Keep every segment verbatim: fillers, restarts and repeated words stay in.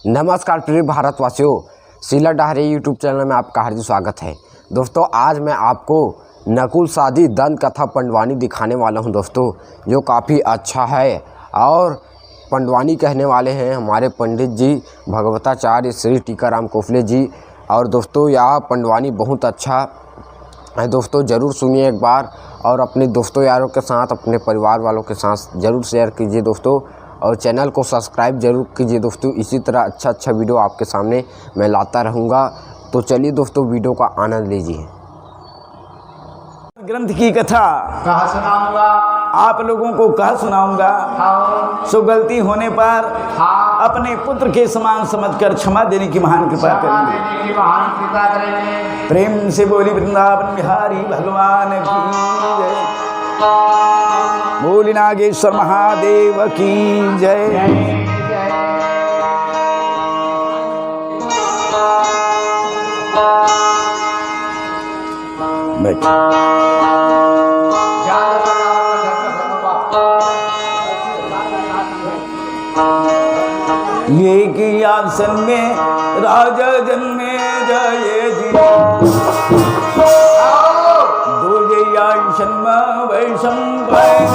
नमस्कार प्रिय भारतवासियों, शीला डहरे YouTube चैनल में आपका हार्दिक स्वागत है। दोस्तों, आज मैं आपको नकुल शादी दंत कथा पंडवानी दिखाने वाला हूं दोस्तों, जो काफ़ी अच्छा है। और पंडवानी कहने वाले हैं हमारे पंडित जी भगवताचार्य श्री टीकाराम कोफले जी। और दोस्तों, यह पंडवानी बहुत अच्छा है दोस्तों, ज़रूर सुनिए एक बार। और अपने दोस्तों यारों के साथ, अपने परिवार वालों के साथ ज़रूर शेयर कीजिए दोस्तों। और चैनल को सब्सक्राइब जरूर कीजिए दोस्तों। इसी तरह अच्छा अच्छा वीडियो आपके सामने मैं लाता रहूँगा। तो चलिए दोस्तों, वीडियो का आनंद लीजिए। ग्रंथ की कथा कहा सुनाऊंगा। आप लोगों को कहा सुनाऊंगा। हाँ। सो गलती होने पर हाँ। अपने पुत्र के समान समझकर क्षमा देने की महान कृपा क्षमा करेंगे। देने की महान कृपा करेंगे। प्रेम से बोली वृंदावन बिहारी भगवान की जय। बोली नागेश्वर महादेव की जय। बैठ। एक आसन में राजा जन्मे जय जी, दूजे आसन में वैशंपायन।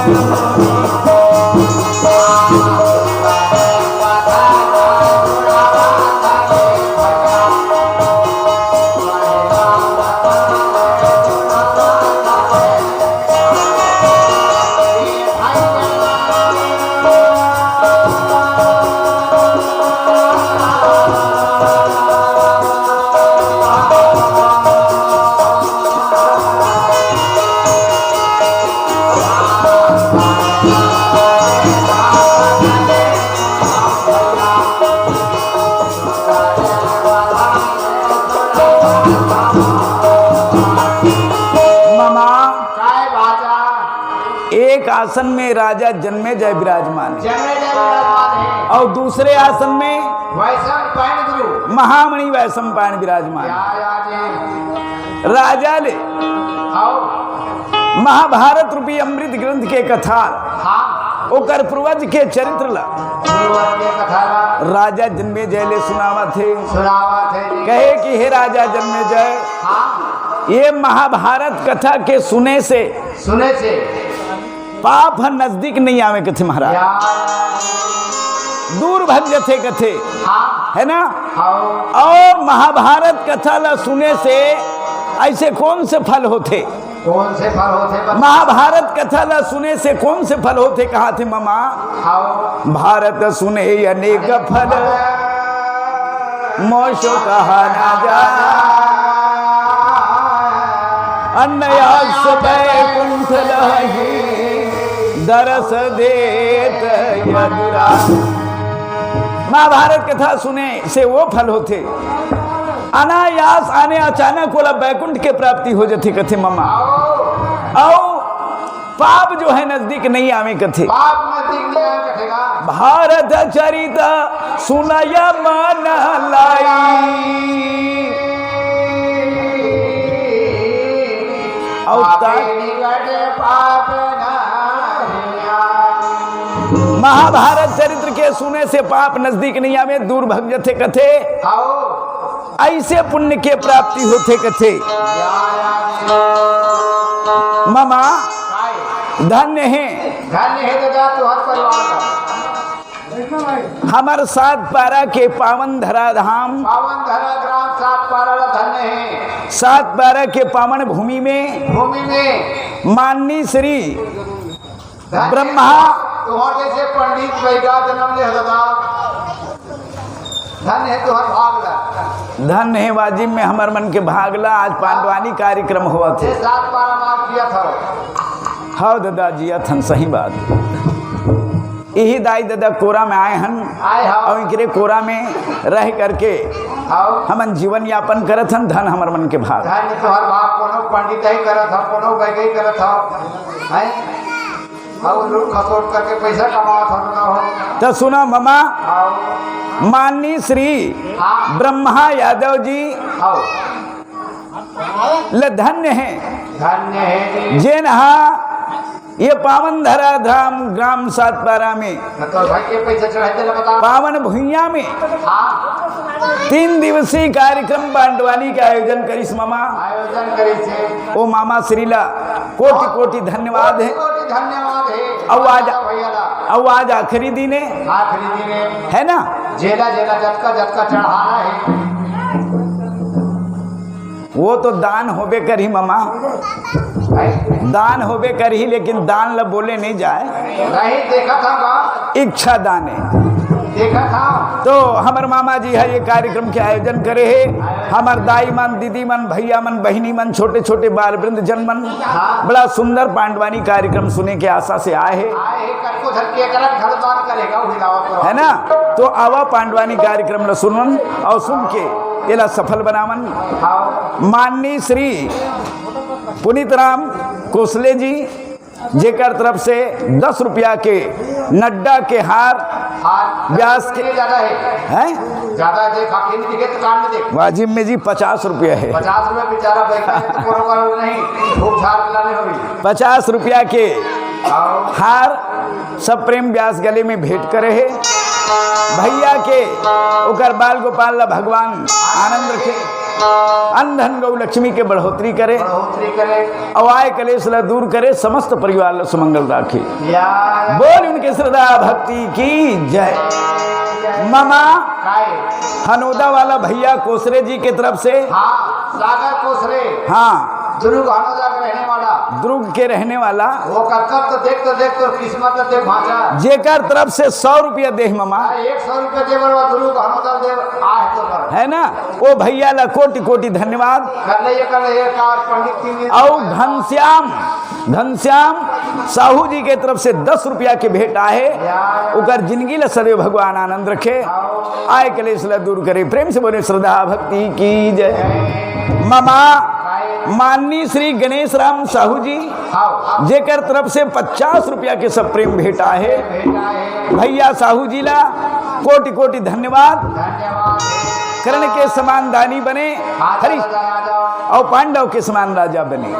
ममा, काय भाचा? एक आसन में राजा जन्मे जय विराजमान है। जन्मे जय विराजमान है। और दूसरे आसन में वैशंपायन गुरु। महामणि वैशंपायन विराजमान है। या, या जी। राजा ले आओ। महाभारत रूपी अमृत ग्रंथ के कथा, हाँ। ओकर पूर्वज के चरित्र ला पूर्वज के कथा ला। राजा जन्मे जय ले सुनावत हे। सुनावत हे जी। कहे कि हे राजा जन्मे जय, हाँ। ये महाभारत कथा के सुने से सुने से पाप ह नजदीक नहीं आवे कथे महाराज, या। दूर भग जथे कथे, हाँ। है ना? हाँ। और महाभारत कथा ला सुने से ऐसे कौन से फल होथे? कौन से फल होथे बता? महाभारत कथा ला सुने से कौन से फल होथे, कहाथे ममा? हाँ। भारत सुने अनेक फल, मोसो कहा ना जा। अनायास बैकुंठ लहहि दरस देत यदुराज। महाभारत कथा सुने से वो फल होथे, अनायास आने अचानक ओला बैकुंठ के प्राप्ति हो जथे कथे ममा। अउ पाप जो है नजदीक नहीं आवे कथे। पाप नजदीक नहीं आवे कथे का? भारत चरित सुनय मन लाई। अउ पापी त- निकट पाप नहीं आवे। महाभारत चरित्र के सुने से पाप नजदीक नहीं आवे, दूर भग जथे कथे। आओ। ऐसे पुण्य के प्राप्ति होथे कथे। ममा काय? धन्य हे। धन्य हे दादा, तुहर परिवार का। हमर सात पारा के पावन धराधाम। पावन धराधाम सात पारा ला धन्य हे। सात पारा के पावन भूमि में भूमि में माननीय श्री धन्य ब्रह्मा। तुहर जैसे पंडित बैगा जन्म ले हलता। धन्य हे तुहर भाग ला। धन्य हे वाजिब में हमर मन के भाग ला। आज पांडवानी कार्यक्रम होवत हे। ये सात बार मार किया था। हव दादा, जियत हन, सही बात। इही दाई ददा कोरा में आए हन। आए हव। अउ इकरे कोरा में रह करके हव। हमन जीवन यापन करत हन। धन हमर मन के भाग। धन तुहर भाग, कोनो पंडित ही करत हव, कोनो वैद्य ही करत हव, हैं? अउ लूट खसोट करके पैसा कमावत हव ना हो। त सुना ममा, हव। माननीय श्री हाँ। ब्रह्मा यादव जी हव। ल धन्य हे। धन्य हे जी। जेन हा ये पावन धरा धाम ग्राम सातपारा में, मतलब भाई के पैसा चढ़ाए तेला बता। पावन भुइयां में हाँ। तीन दिवसीय कार्यक्रम पांडवानी के आयोजन करिस मामा। आयोजन करिस हे। ओ मामा श्री ला कोटि कोटि धन्यवाद हे। कोटि धन्यवाद हे। अउ आज, भैया ला। अउ आज आखिरी दिन हे। आखिरी दिन हे। है ना? जेला जेला जतका जतका चढ़ाना हे। वो तो दान होबे करही मामा, दान होबे करही, लेकिन दान ला बोले नहीं जाए। नहीं, देखा था बा। इच्छा दान हे। देखा था। तो हमर मामा जी हे ये कार्यक्रम के आयोजन करे हे। हमर दाई मन, दीदी मन, भैया मन, बहिनी मन, छोटे छोटे बाल वृंद जन मन हाँ। बड़ा सुंदर पांडवानी कार्यक्रम सुने के आशा से आए हे। आए हे, कतको झन के करत घर बार करेगा, उही लावा करो। है ना? तो आवा पांडवानी कार्यक्रम ला सुनन अउ सुन के एला सफल बनावन। हाँ। माननीय श्री पुनीत राम कोसले जी, जेकर तरफ से दस रुपया के नड्डा के हार हाँ, ब्यास के ये ज्यादा हे। हैं? ज्यादा हे, देख, आखिर में दिखे तो कान में देख। वाजिब में जी पचास रुपया हे। पचास रुपया बेचारा बैठा हे तो कोनो करो नहीं, भूख झाड़ लाने होई। पचास रुपया के आओ। हार सब प्रेम ब्यास गले में भेंट करे हे। भैया के ओकर बाल गोपाल ला भगवान आनंद रखे, अन्न धन गौ लक्ष्मी के बढ़ोतरी करे, बढ़ोतरी करे। अउ आय कलेश ला दूर करे, समस्त परिवार ला सुमंगल राखे। या। बोल उनके श्रद्धा भक्ति की जय। मामा काय? हनोदा वाला भैया कोसरे जी के तरफ से। हाँ, सागर कोसरे। हाँ। दुर्ग हनोदा के रहने वाला। दुर्ग के रहने वाला। वो कतका तो देख तो देख तो किस्मत तो देख भांचा। जेकर तरफ से सौ रुपया देह मामा। हाँ, एक सौ रुपया दे बरवा दुर्ग हनोदा दे आए तो कर। है ना? ओ भैया ला कोटि कोटि धन्यवाद। कर ले, ये कर ले, ये का पंडित जी ने अउ घनश्याम, घनश्याम साहू जी के तरफ से दस रुपया के भेंट आहे। ओकर जिंदगी ला सदैव भगवान आनंद रखे, आय कलेश ला दूर करे। प्रेम से बोले श्रद्धा भक्ति की जय। मामा माननीय श्री गणेश राम साहू जी, जेकर तरफ से पचास रुपया के सब प्रेम भेंट आहे। भैया साहू जी ला कोटि कोटि धन्यवाद। कर्ण के समान दानी बने, हरि अउ पांडव के समान राजा बने।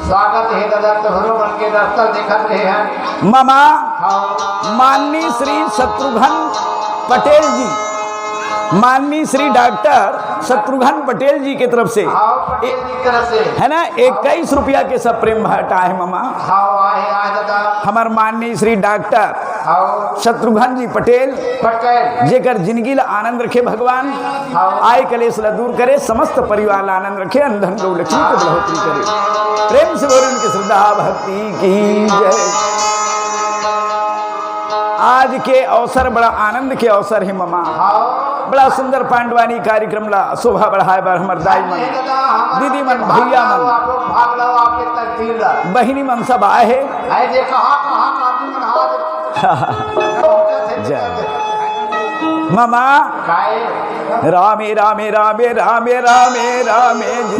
स्वागत हे दादा, तोहरो मन के दफ्तर देखत रहे हन। मामा, हाँ। माननीय श्री शत्रुघ्न पटेल जी, माननीय श्री डॉक्टर शत्रुघ्न पटेल जी के तरफ से, हाँ, पटेल जी की तरफ से। है ना, इक्कीस रुपया के सब प्रेम भेंट आहे मामा। हाँ, आहे, आहे दादा। हमर माननीय श्री डॉक्टर हाँ। शत्रुघ्न जी पटेल, पटेल। जेकर जिंदगी ला आनंद रखे भगवान, हाँ। आय कलेश ला दूर करे, समस्त परिवार ला आनंद रखे, अन्न धन गौ लक्ष्मी के बढ़ोतरी करे। प्रेम से बोले उनके श्रद्धा भक्ति की जय। आज के अवसर बड़ा आनंद के अवसर हे मामा। हाँ। बड़ा सुंदर पांडवानी कार्यक्रम ला शोभा बढ़ाए बर हमर दाई मन, दीदी मन, भैया मन, बहिनी मन सब आए हे। जय। मामा, रामे रामे रामे रामे रामे रामे जी।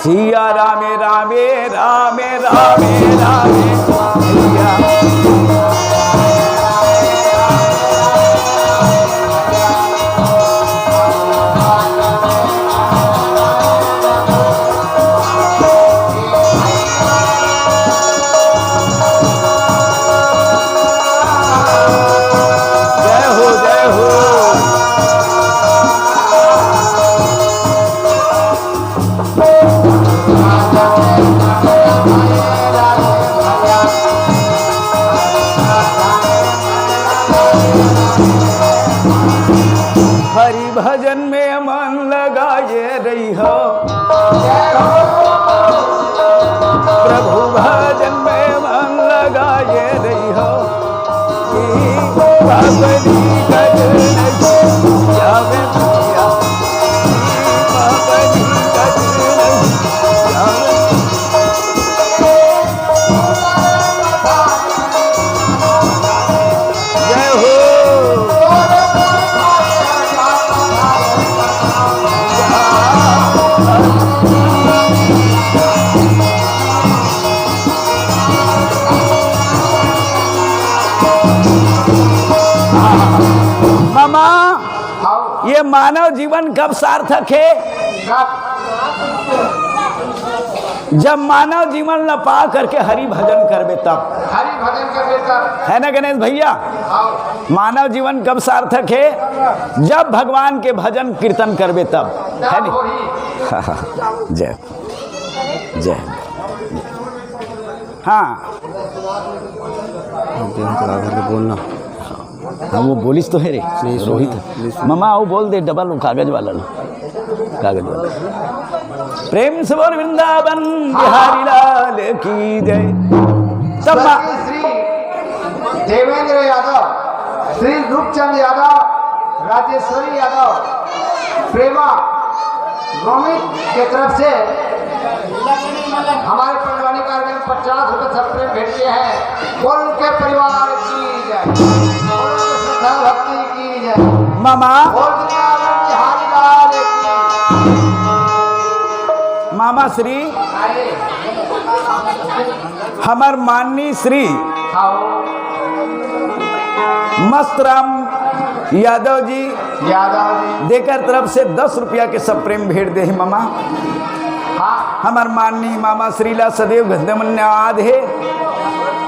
सिया रामे रामे रामे रामे रामे सिया। जय हो, जय हो। हरि भजन में मन लगाए रहिहो, प्रभु भजन में मन लगाए रहिहो। जय हो। मामा, ये मानव जीवन कब सार्थक हे? कब? जब मानव जीवन ला पा करके हरि भजन करबे तब। हरि भजन करबे तब। है ना गणेश भैया? हाँ। मानव जीवन कब सार्थक है? जब भगवान के भजन कीर्तन करबे तब। है तब नहीं? वही। जय। जय। हाँ। बोलना। हाँ, वो बोलिस तो है रे, नहीं, सुनो, रोहित। नहीं, सुनो। मामा, वो बोल दे, डबल, वो कागज वाला लो। कागज वाला। प्रेम से बोल वृंदावन बिहारी लाल की जय। तब मा- श्री देवेंद्र यादव, श्री रूपचंद यादव, राजेश्वरी यादव, प्रेमा रोमित के तरफ से हमारे पंडवानी कार्यक्रम में पचास रुपए सप्रेम भेंट किए हैं। बोल उनके परिवार की जय, बोल उनके श्रद्धा भक्ति की जय। मामा। बोल दुनिया में बिहारी लाल की। मामा श्री। अरे। हमर माननीय श्री हाँ। मस्तराम यादव जी यादव जी। देकर तरफ से दस रुपया के सप्रेम भेंट दे हे मामा। हाँ। हमर माननीय मामा श्री ला सदैव धन्य आद हे।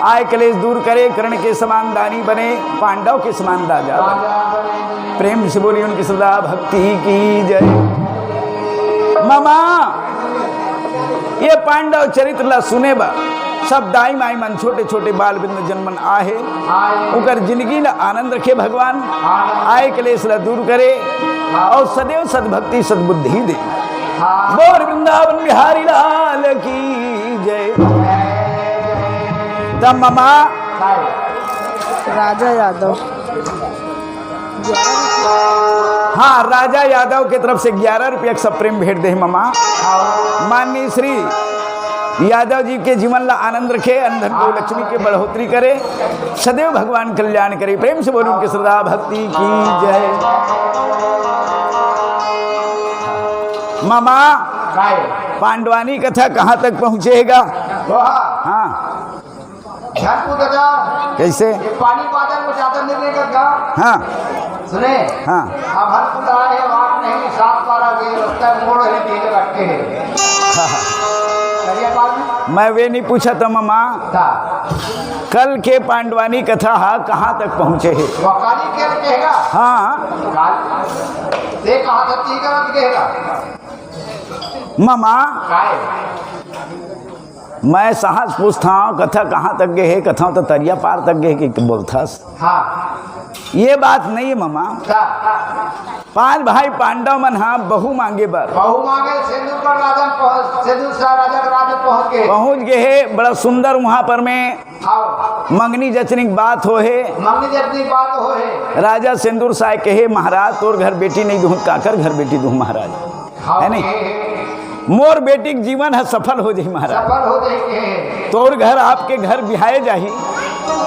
आय कलेश दूर करे, कर्ण के समान दानी बने, पांडव के समान राजा बने। प्रेम से बोली उनकी सदा भक्ति की जय। मामा, ये पांडव चरित्र ला सुने बर सब दाई माई मन, छोटे छोटे बाल वृंद जन मन आहे, उकर जिंदगी ला आनंद रखे भगवान, आय कलेश ला दूर करे और सदैव सद्भक्ति सद्बुद्धि दे। बोल वृंदावन बिहारी लाल की जय। तब मामा राजा यादव। हाँ, राजा यादव के तरफ से ग्यारह रुपया के सप्रेम भेंट दे हे मामा। माननीय श्री यादव जी के जीवन ला आनंद रखे, अन्न धन गौ लक्ष्मी के बढ़ोतरी करे, सदैव भगवान कल्याण करे। प्रेम से बोलूं कि श्रद्धा भक्ति की जय। मामा, काय? पांडवानी कथा कहाँ तक पहुँचेगा? हाँ। झटकू दादा, कैसे? ये पानी बादल में ज्यादा नहीं रहेगा का? हाँ। सुने? हाँ। अब हर कुदाए है, बात नहीं, सात बारह के रास्ता मोड़ है, तीन रखे हैं। करिए बात। मैं वे नहीं पूछा था, मामा। था। कल के पांडवानी कथा हा कहाँ तक पहुँचे है? वो काली के कहेगा? हाँ। काल। ते कहाँ तक ठीक है, कहेगा? मामा। काय? मैं साहस पूछथंव, कथा कहाँ तक गे हे? कथंव त तरिया पार तक गे हे कि बोलथस। हाँ। ये बात नहीं है मामा। का? पांच भाई पांडव मन हा बहू मांगे बर। बहू मांगे, सेंदूर पर राजा पहुंच, सेंदूर सा राजा के राज में पहुंच गए। पहुंच गए हे, बड़ा सुंदर वहां पर में हाँ। मंगनी जचनी की बात हो हे। मंगनी जचनी की बात हो हे। राजा सेंदूर साय कहे, महाराज तोर घर बेटी नहीं दूँ, काकर घर बेटी दूँ महाराज? हाँ, है नहीं? हे, हे। मोर बेटी के जीवन ह सफल हो जाही महाराज। सफल हो जाही, हे, हे। तोर घर आपके घर बिहाए जाही,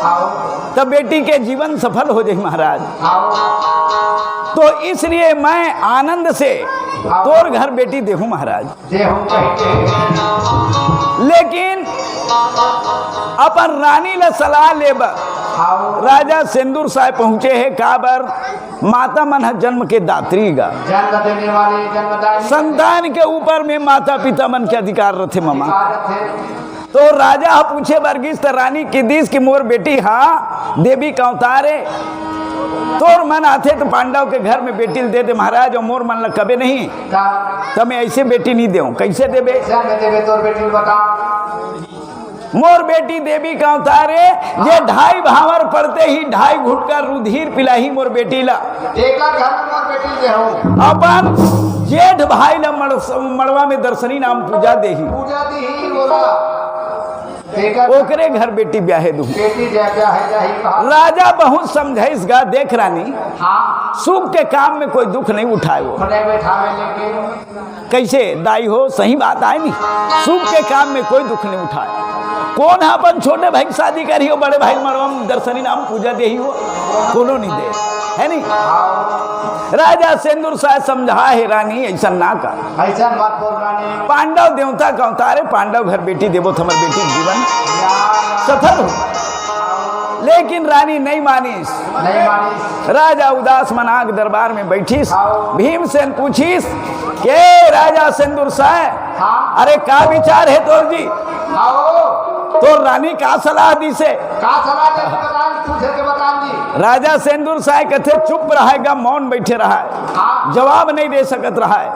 आओ। तब बेटी के जीवन सफल हो जाही महाराज। आओ। तो इसलिए मैं आनंद से आओ। तोर घर बेटी देहूं महाराज। देहूं कहिके। लेकिन अपन रानी ला सलाह लेबर आओ। राजा सेंदूर साय पहुंचे हे, काबर माता मन ह जन्म के दात्री गा। जन्म देने वाली, जन्मदायिनी। संतान के ऊपर में माता पिता मन के अधिकार रथे मामा। अधिकार रथे। तो राजा ह पूछे बर गिस त रानी के दिस कि मोर बेटी हा देवी का अवतार हे, तोर मन आथे त पांडव के घर में बेटी ल दे दे महाराज, अउ मोर मन ल कबे नहीं। का? त मैं ऐसे बेटी नहीं देऊं, कैसे देबे? कैसे देबे तोर बेटी ल बता। मोर बेटी देवी का अवतार हे, जे ढाई भांवर पड़ते ही ढाई घुटका रुधिर पिलाही मोर बेटी ला। तेकर घर में मोर बेटी देहूं। अपन जेठ भाई ला मड़-, मड़वा में दर्शनी नाम पूजा देही। पूजा देही बोला। तेकर ओकरे घर बेटी ब्याहे दूं। बेटी जा, ब्याहे जाही कहा। राजा बहुत समझाइस गा, देख रानी, हाँ। सुख के काम में कोई दुख नहीं उठाए वो। नहीं बैठावे लेकिन कैसे दाई हो, सही बात आय नी, सुख के काम में कोई दुख नहीं उठाए। कोन ह अपन छोटे भाई के शादी करही हो, बड़े भाई मड़वा में दर्शनी नाम पूजा देही हो? कोनो नहीं दे, है नी? राजा सेंदूर साय समझा हे, रानी ऐसा ना कर। ऐसा मत बोल रानी। पांडव देवता का अवतार हे, पांडव घर बेटी देबो त हमर बेटी के जीवन सफल हो। लेकिन रानी नहीं मानिस। नहीं मानिस। राजा उदास मन आग दरबार में बैठिस। आओ। भीमसेन पूछिस, के राजा सेंदूर साय, हाँ। अरे, का विचार हे तोर जी? हाँ, ओ। तोर रानी का सलाह दिसे? का सलाह दे के बतान, पूछे के बतान जी। राजा सेंदुर साय कथे, "चुप रहय गा, मौन बइठे रहय।" हाँ। जवाब नहीं दे सकत रहय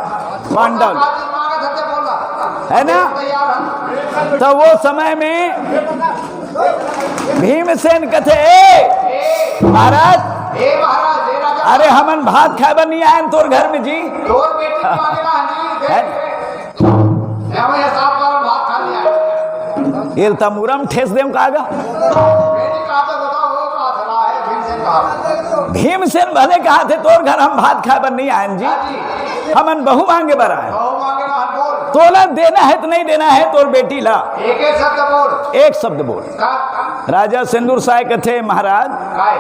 पांडव। का जी मांगे थे, बोला। है ना? तैयार हम। त वो समय में भीमसेन कथे, "ए महाराज, ए महाराज, ए राजा। अरे, हमन भात खाए बर नहीं आयन तोर घर में जी।" तोर बेटी के मांगे ना जी, है? मैं वही सात बार भात खा लिया। ये तमुरम ठेस देम कागा। बेटी का तो बताओ, वो का सलाह है, भीमसेन का। भीमसेन भले कहा थे, "तोर घर हम भात खाए बर नहीं आयन जी, हाँ जी। हमन बहू मांगे बर आयन।" बहू मांगे ना, हम बोल। तोला देना है तो नहीं देना है तोर बेटी ला? एक एक शब्द बोल। एक शब्द बोल। का? राजा सेंदुर साय कथे, "महाराज, काय?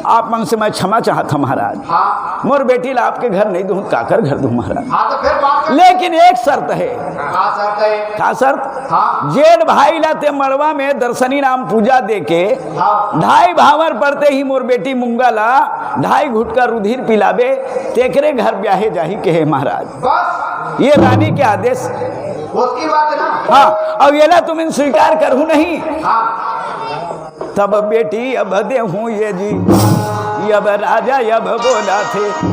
आप मन से मैं क्षमा चाहत हूँ महाराज। हाँ। मोर बेटी ला आपके घर नहीं दूँ, काकर घर दूँ महाराज? हाँ, तो फिर बात कर। लेकिन एक शर्त है।" का शर्त है? का शर्त? हाँ। जेठ भाई ला ते मड़वा में दर्शनी नाम पूजा देके, हाँ। ढाई भावर पड़ते ही मोर बेटी मुंगा ला ढाई घुटका रुधिर पिलाबे, तेकरे घर ब्याहे जाही कहे महाराज। बस। ये रानी के आदेश। उसकी बात है ना। हाँ, अब येला तुम स्वीकार करहू नहीं। हाँ। तब बेटी अब देहूं ये जी, अब राजा अब बोला थे।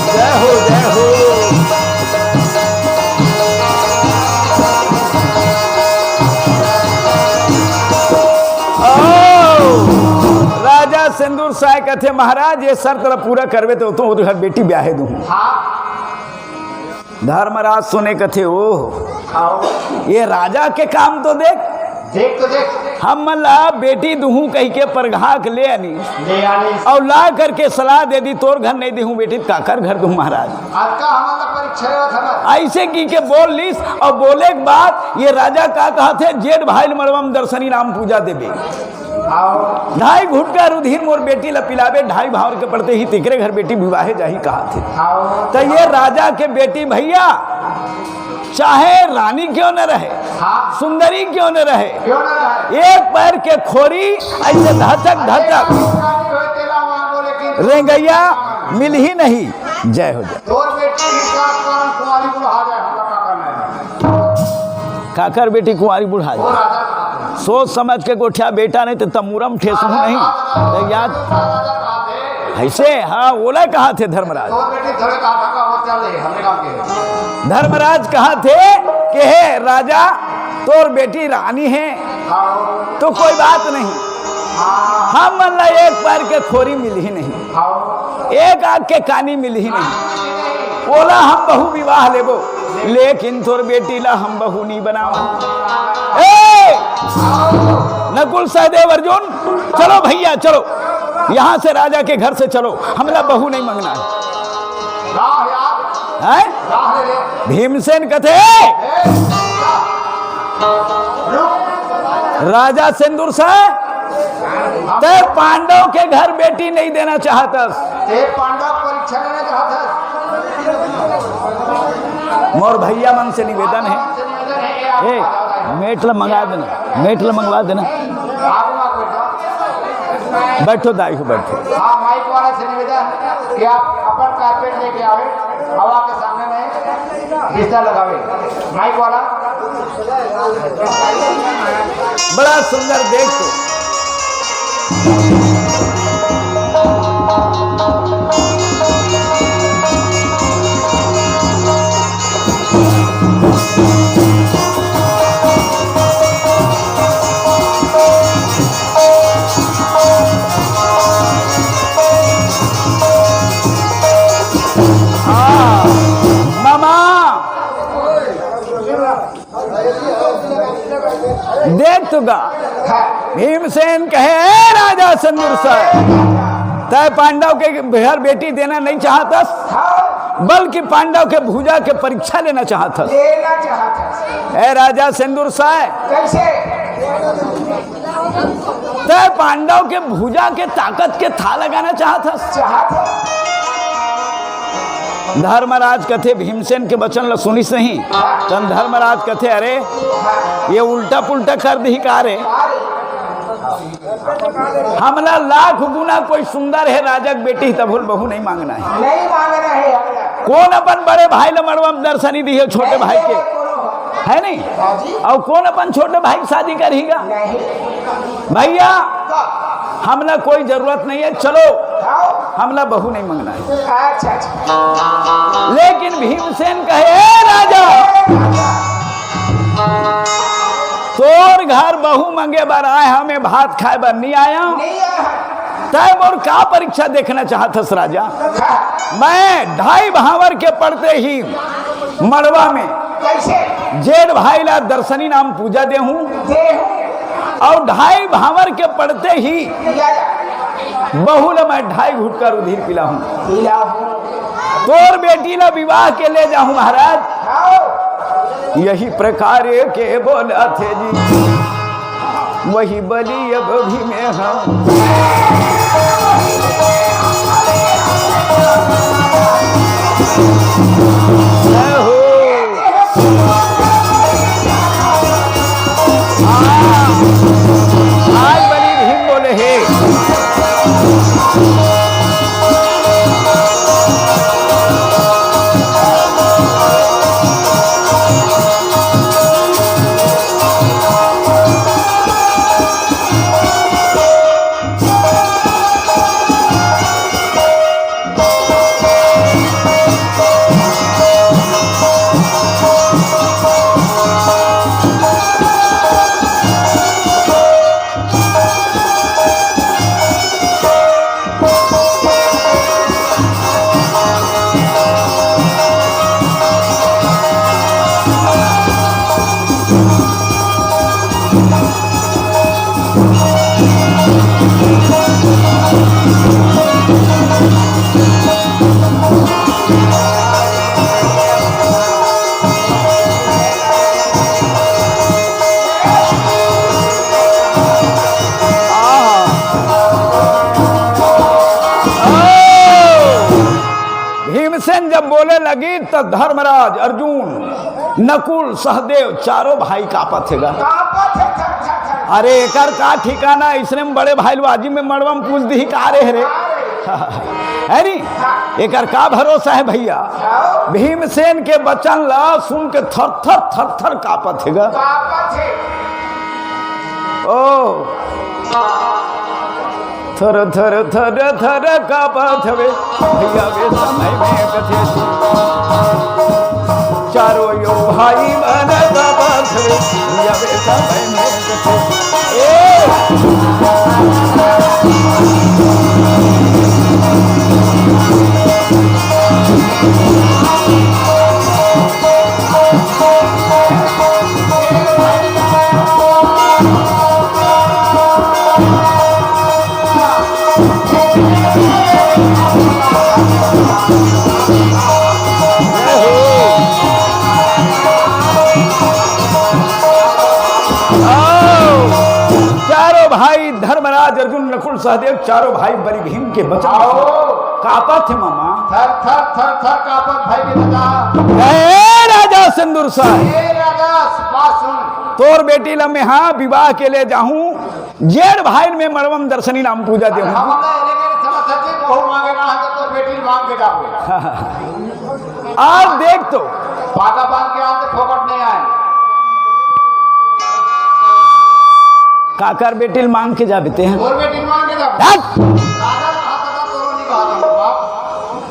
जय हो, जय हो। ओ, राजा सिंदूर साय कथे, "महाराज, ये शर्त ला पूरा करबे तो, तो घर बेटी ब्याहे दूँ।" हाँ। धर्मराज सुने कथे, "ओह, आओ। ये राजा के काम तो देख, देख तो देख। हम मन ला बेटी दुहूं कहि के परघा के ले आनी, ले आनी। अउ ला करके सलाह दे दी, तोर घर नहीं देहूं बेटी, त काकर घर दूं महाराज?" आज का हमन ला परीक्षा लेवत हवय। ऐसे की के बोल लीस, अउ बोले के बाद ये राजा का कहत हे, "जेठ भाई ल मड़वा म दर्शनी नाम पूजा देबे।" आओ। ढाई घुटका रुधिर मोर बेटी ला पिलाबे, ढाई भावर के पड़ते ही तेकरे घर बेटी विवाहे जाही कहा थे। आओ। त ये राजा के बेटी भैया, चाहे रानी क्यों न रहे, हाँ। सुंदरी क्यों न रहे, क्यों न रहे? एक पैर के खोरी ऐसे धचक धचक रेंगैया मिल ही नहीं। जय हो जय। तोर बेटी ही सात पान कुंवारी बुढ़ा जाए, हमरा का करना है? काकर बेटी कुंवारी बुढ़ा जाए? सोच समझ के गोठिया बेटा, नहीं तो तमुरम ठेसहू नहीं। तो याद ऐसे, हाँ, ओला कहा थे धर्मराज। धर्मराज कहा थे कि हे राजा, तोर बेटी रानी है तो कोई बात नहीं, हम मन ला एक पैर के खोरी मिल ही नहीं। एक आग के कानी मिलही नहीं, ओला हम बहू विवाह लेबो, लेकिन तोर बेटी ला हम बहू नहीं बनाओ। ए! नकुल सहदेव अर्जुन, चलो भैया, चलो, यहाँ से राजा के घर से चलो, हमला बहू नहीं मंगना है। हैं? भीमसेन कथे, राजा सिंदूर से ते पांडव के घर बेटी नहीं देना चाहतस। ते पांडव परीक्षा लेना चाहतस। मोर भैया मन से निवेदन है, ए, मेट ल मंगा देना, मेट ल मंगवा देना। बैठो दाई हो, बैठो। हाँ, माइक वाला से निवेदन कि आप अपन कारपेट लेके आवे, अब आपके सामने में बिस्तर लगावे। माइक वाला। बड़ा सुंदर, देख तो। तो गा। भीमसेन कहे, "ए राजा सेंदुरसाय, तय पांडव के घर बेटी देना नहीं चाहतस, बल्कि पांडव के भुजा के परीक्षा लेना चाहतस। लेना चाहतस। ए राजा सेंदुरसाय, कैसे? तय पांडव के भुजा के ताकत के था लगाना चाहतस।" चाहत। धर्मराज कथे, भीमसेन के वचन ल सुनिस नहीं, तन धर्मराज कथे, "अरे, ये उल्टा पुल्टा कर दिही का रे? हमला लाख गुना कोई सुंदर हे राजा के बेटी, तभो ल बहू नहीं मांगना हे।" नहीं मांगना हे। कोन अपन बड़े भाई ल मड़वा में दरसनी दिही छोटे भाई के, हे नहीं? अउ कोन अपन छोटे भाई के शादी करही गा? नहीं। भैया, हमला कोई जरूरत नहीं हे, चलो, हमला बहू नहीं मांगना हे। अच्छा, अच्छा। लेकिन भीमसेन कहे, "ए राजा, तोर घर बहू मांगे बर आय हंव, मैं भात खाय बर नहीं आय हंव। नहीं आय हंव। तय मोर का परीक्षा देखना चाहत हस राजा? मैं ढाई भांवर के पड़ते ही मड़वा में कैसे? जेठ भाई ला दरसनी नाम पूजा देहूं, देहूं। अउ ढाई भांवर के पड़ते ही बहू ला मैं ढाई घुटका रुधिर पिलाहूं। पिलाहूं। तोर बेटी ला विवाह के ले जाहूं महाराज।" हाँ। यही प्रकार के बोलथे जी, वही बलि अब भी में हम। जय हो। आज बलि भीम बोले हे। भीमसेन जब बोले लगी, त धर्मराज, अर्जुन, नकुल, सहदेव, चारों भाई कांपत हे गा। कांपत हे, थर, थर, थर। अरे, एकर का ठिकाना, इसने में बड़े भाई लोग आजी में मड़वा में पूछ दिही का रे, रे? है नी? एकर का भरोसा हे भैया? भीमसेन के वचन ला सुन के थर, थर, थर, थर कांपत हे गा। कांपत हे। ओ। थर थर थर थर कांपत हवे, भैया वे समय में कथे। चारों यो भाई मन कांपत हवे, भैया वे समय में कथे। ए! आओ, चारों भाई धर्मराज, अर्जुन, नकुल, सहदेव, चारों भाई बलि भीम के वचन आओ। कांपत हे मामा। थर, थर, थर, थर कांपत भाई के दादा। ए राजा सेंदुरसाय। ए राजा, बात सुन। तोर बेटी ला मैं हाँ विवाह के ले जाहूँ, जेठ भाई में मड़वा में दरसनी नाम पूजा देहूँ। हम ना एने के समझ सकते, बहू मांगे ना है तो तोर बेटी मांग के जाओ। आज देख तो। पागा बांध के आते फोकट नहीं आए। काकर बेटी ल मांग के जाबे ते हैं? तोर बेटी ल मांग के जाबे। हट! राजा कहा था, तोरो नहीं कहा था, बाप।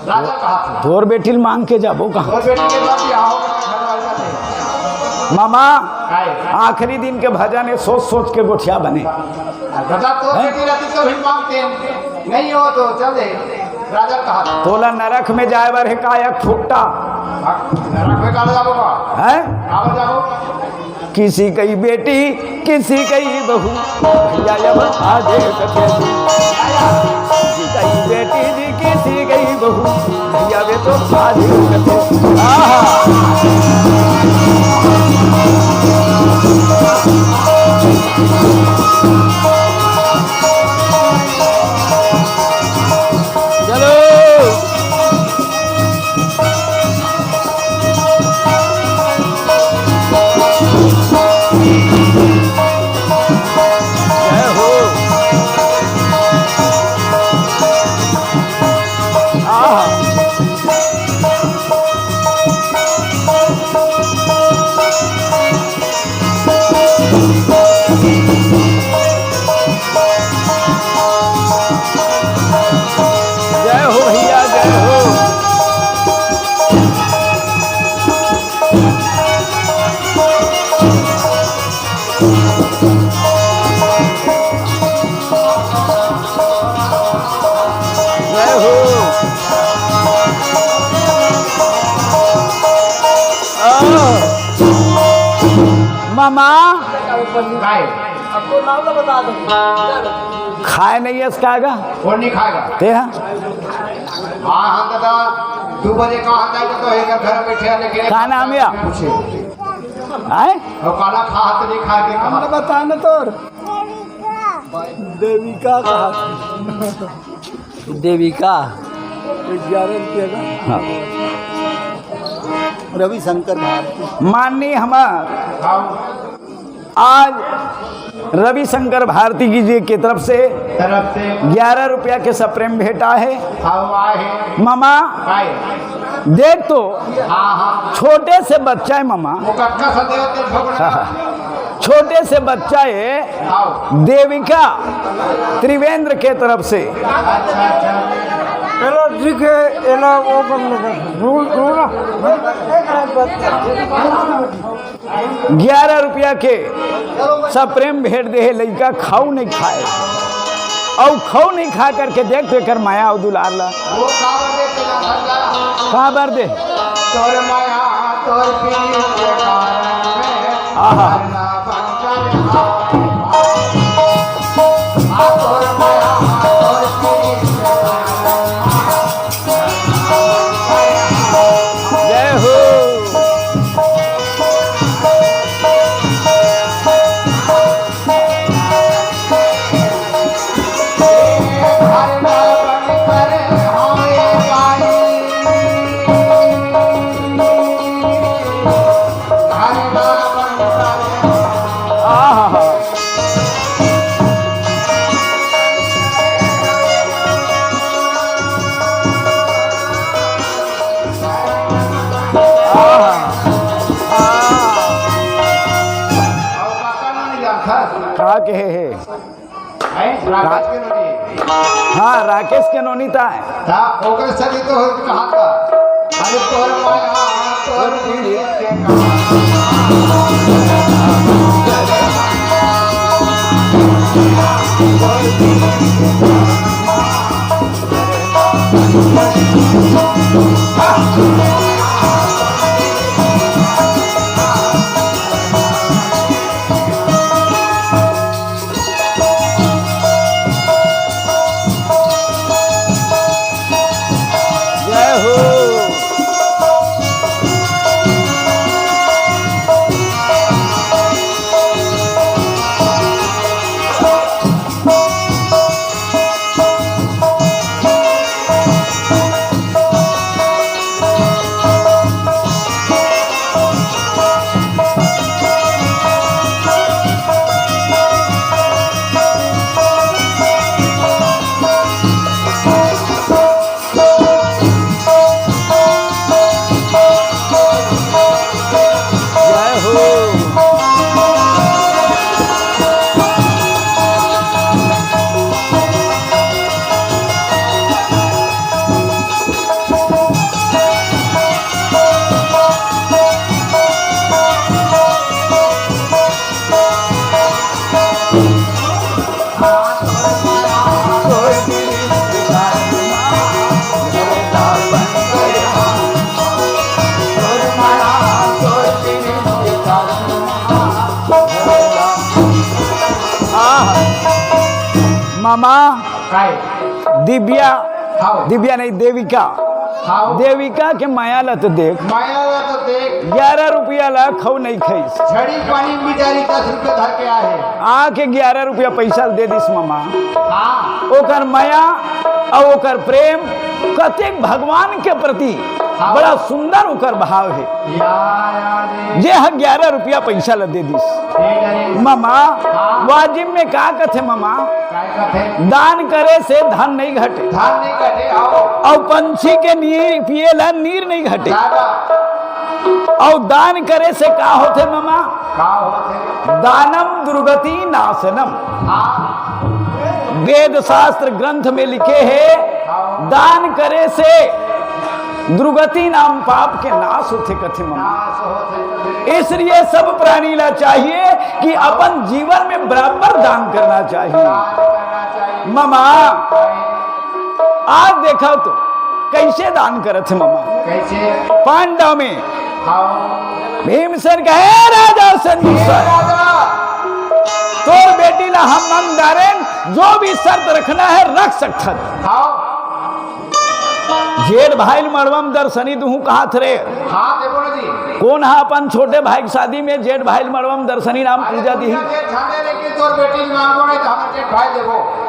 राजा कहा था। तोर बेटी ल मांग के जाबो कहाँ? तोर बेटी के बाद बिहाव में घर वाला थे। मामा, काय? आखिरी दिन के भजन हे, सोच सोच के गोठिया बने। दादा, तोर हैं? बेटी रहती तो भी मांगते हैं। नहीं हो तो चल दे। राजा कहा था। तोला नरक में जाए बर हे का एक फुट्टा? नरक में काला जाबो का? हैं? काला जाबो? किसी कई बेटी, किसी कई बहू, भैया अब आगे कथे। किसी कई बेटी जी, किसी कई बहू, भैया वे तो आगे कथे। आहा। चलो। जय हो। आहा। जय हो भैया, जय हो। जय हो। आ, मामा। काय? खाए नहीं है इसका आगा? वो नहीं खाएगा। ते हाँ? हाँ, हम दादा, दो बजे कहाँ जाएगा तो एक घर बैठे हैं, लेकिन का नाम है? पूछे। आए? वो काला खा तो नहीं खा के कहा। हमने बताना तो। देविका कहा। देविका। ग्यारह रुपया का। हाँ। रविशंकर भारती। माननीय हमार हाँ। आज रविशंकर भारती जी के तरफ से तरफ से ग्यारह रुपया के सप्रेम भेंटा है। हाँ, आए। मामा, आए। देख तो, हाँ, हाँ। छोटे से बच्चा है मामा। वो कक्का सा देव तेरे झगड़ा। हाँ, हाँ। छोटे से बच्चा है, आओ। देविका त्रिवेंद्र के तरफ से। अच्छा, अच्छा। एला दिखे, एला वो कर लो, कर। रो, रो ना। ग्यारह रुपया के सप्रेम भेंट दे हे लइका, खाऊ नहीं खाए, अउ खाऊ नहीं खा करके देख तो एकर माया अउ दुलार ला। वो काबर दे तेरा भंडारा? काबर दे? तोर माया, तोर प्रीत के कारण में आहा। भंडारा बन कर आ। आ तोर माया, तोर प्रीत के कारण में जय हो। आहा। आहा। का कहे हे? हैं? राकेश के नोनी। हाँ, राकेश के नोनी ता है। ता ओकर सगी तो होत कहा था। अरे तोर माया, तोर पीढ़ी के कहा। जय हो। माँ, काय? दिव्या, हाँ। दिव्या नहीं, देविका। हाँ। देविका के मया ल तो देख। मया ल तो देख। ग्यारह रुपया ला खऊ नहीं खइस। झड़ी पानी में बेचारी दस रुपया धर के आहे। आके ग्यारह रुपया पैसा दे दिस ममा। हाँ। ओकर मया अउ ओकर प्रेम, कतेक भगवान के प्रति हाँ। बड़ा सुंदर ओकर भाव हे। या, या रे। जे ह ग्यारह रुपया पैसा ल दे दिस। ठीक है। ममा, हाँ। वाजिब में का कथे ममा? काय कथे? दान करे से धन नहीं घटे। धन नहीं घटे, आओ। अउ पंछी के नीर पिए ला नीर नहीं घटे। दादा। अउ दान करे से का होथे ममा? का होथे? दानम दुर्गति नाशनम। हाँ। वेद शास्त्र ग्रंथ में लिखे हे, हाँ। दान करे से दुर्गति नाम पाप के नाश होथे कथे ममा। नाश होथे। इसलिए सब प्राणी ला चाहिए कि अपन जीवन में बराबर दान करना चाहिए। दान करना चाहिए। ममा, आज देखा तो कैसे दान करत हे ममा। कैसे? पांडव में हाँ। भीमसेन कहे, "हे राजा संजय, राजा। तोर बेटी ला हम मंग डारेन, जो भी शर्त रखना है रख सकथन।" हाँ। जेठ भाई ल मड़वा म दर्शनी दुहूं कहत रे। हाँ, देबो ना जी। कोन हा अपन छोटे भाई के शादी में जेठ भाई ल मड़वा म दर्शनी नाम अरे, पूजा दिही? पूजा दे, छाने, लेकिन तोर बेटी ल मांगबो नहीं तो हम जेठ भाई देबो।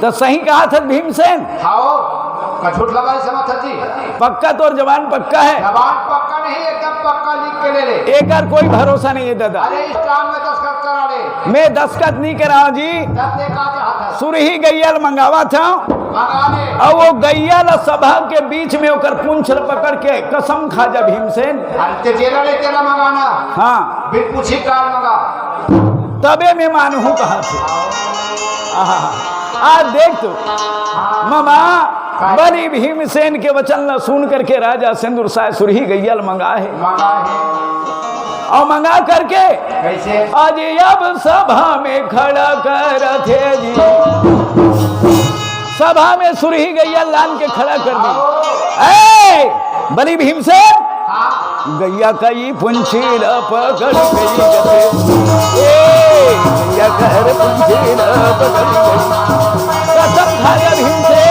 त सही कहत हे भीमसेन। हाँ, का झूठ लगा समझ जी। पक्का तोर जबान पक्का है? जबान पक्का नहीं, एकदम पक्का लिख के ले ले। एकर कोई भरोसा नहीं है दादा। अरे, स्टाम्प में दस्तखत करा ले। मैं दस्तखत नहीं कराऊं जी। तब देखा चाहत है। सुरही गैया ल मंगावत हंव। मंगा ले। अउ वो गैया ल सभा के बीच में ओकर पूंछ ल पकड़ के कसम खा जा भीमसेन। अरे ते जेला ले तेला मंगाना। हाँ। बिन पूछी कार मंगा। तबे मैं मानहूं कहत हे। आहा। आज देख तो, ममा, बलि भीमसेन के वचन ल सुन करके राजा सेंदुर साय सुरही गैया ल मंगा हे। मंगा हे। अउ मंगा करके कैसे? आज अब सभा में खड़ा करत हे जी। सभा में सुरही गैया लान के खड़ा कर दी। ए, बलि भीमसेन, हाँ। गैया का ई पूंछी ल पकड़ गई कथे। ए, गैया का हर पूंछी ल पकड़ गई। कसम खा गया भीमसेन।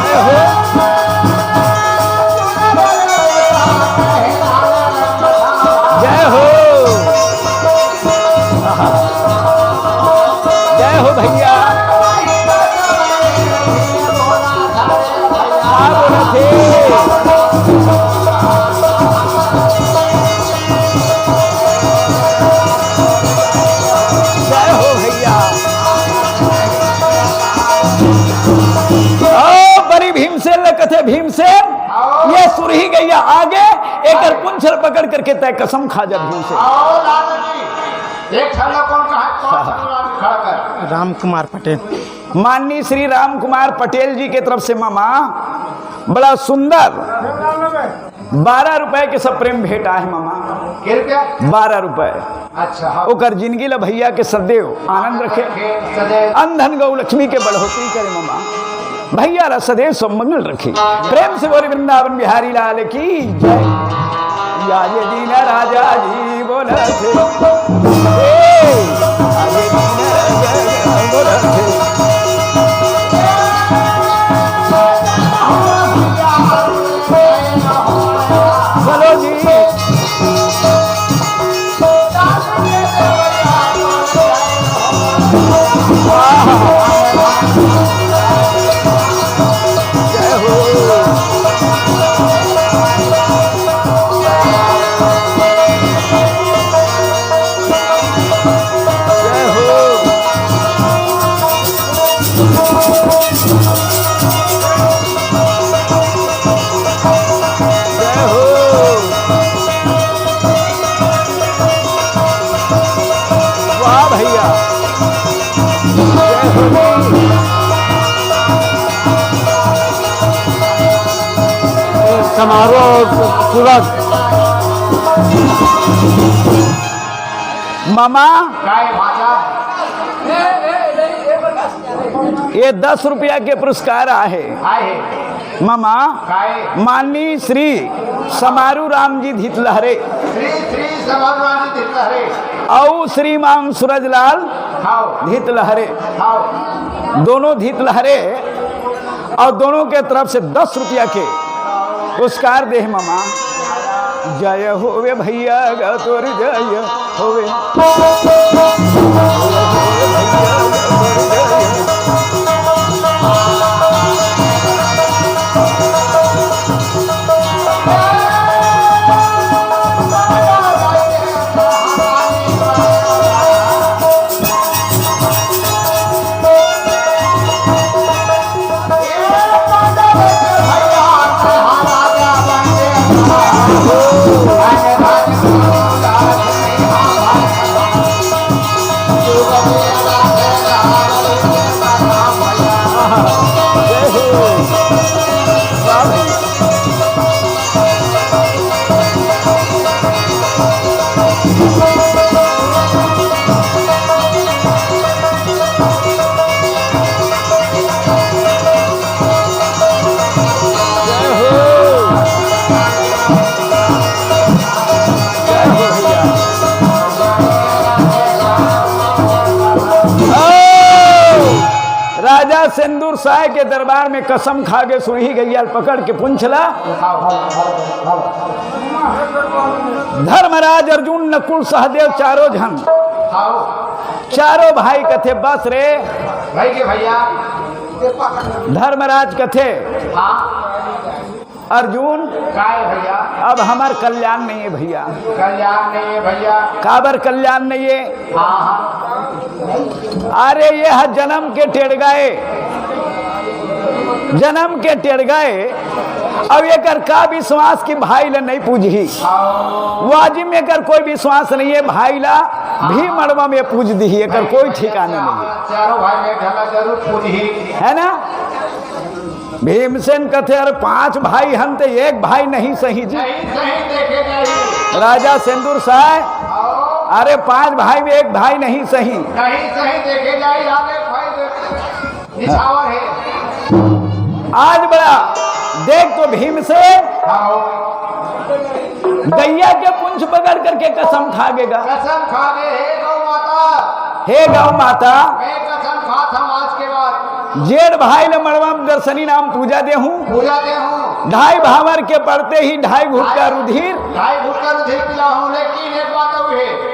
ए हो। जय हो। जय हो भैया। का बोलत हे? जय हो भैया। ओ बलि भीमसेन ल कथे भीमसेन, ये सुरही गैया आगे, एकर पूंछ ल पकड़ करके तैं कसम खा जा भीमसेन। आओ लाला जी, एक ठल्ला कौन कहा, कौन सा लाल खड़ा कर? राम कुमार पटेल। माननीय श्री राम कुमार पटेल जी के तरफ से मामा बड़ा सुंदर बारह रुपए के सब प्रेम भेंट आहे मामा। के रुपया? बारह रुपए। अच्छा, हाँ। ओकर जिंदगी ला भैया के सदैव आनंद रखे, सदैव। अन धन गौ लक्ष्मी के बढ़ोतरी करे मामा। भैया ला सदैव सब मंगल रखे। प्रेम से बोले वृंदावन बिहारी लाल की जय। या ये दीन राजा जी बोलत हे। ए, या ये दीन राजा जी बोलत हे। बोलो जी। वाह भैया। समारोह और सूरज। मामा। काय भाजा? ये दस रुपया के पुरस्कार आहे। आहे। ममा काय? माननीय श्री समारू राम जी धितलहरे। श्री श्री समारू राम जी धितलहरे। अउ श्रीमान सूरजलाल हाव। धितलहरे। हाव। दोनों धितलहरे अउ दोनों के तरफ से दस रुपया के पुरस्कार दे हे ममा। जय होवे भैया ग तोर जय होवे। राजा सेंदुर साय के दरबार में कसम खा गे, सुरही गैया ल पकड़ के पूंछ ला। धर्मराज, अर्जुन, नकुल, सहदेव, चारों झन, चारों भाई कथे, "बस रे।" भाई के भैया। धर्मराज कथे, हाँ। अर्जुन, काय भैया? अब हमर कल्याण नहीं है भैया। कल्याण नहीं है भैया। काबर कल्याण नहीं है? हाँ, हाँ। अरे ये ह जन्म के टेड़गा ए, जन्म के टेड़गा ए। अब एकर का विश्वास कि भाई ला नहीं पूजही? हाँ। वाजिम एकर कोई विश्वास नहीं है, भाई ला भी मड़वा में पूज दिही, एकर कोई ठिकाना नहीं है। चारों भाई में ढला जरूर पूजही। है ना? भीमसेन कथे, "अरे पांच भाई हन ते एक भाई नहीं सही जी।" नहीं सही देखे जाही। राजा सेंदुर साय, आओ। "अरे पांच भाई में एक भाई नहीं सही।" नहीं सही देखे जाही, आगे भाई दे-, निछावर है। आज बड़ा देख तो भीमसेन आओ। गैया के पूंछ पकड़ करके कसम खा गेगा। कसम खा गे, "हे गौ माता, हे गौ माता, मैं कसम खात हूँ आज के बाद जेठ भाई ले मड़वा में दर्शनी नाम पूजा देहूँ। पूजा देहूँ। ढाई भावर के पड़ते ही ढाई घूंट का रुधिर।" ढाई घूंट का रुधिर पिलाहूँ, लेकिन एक बात अउ है।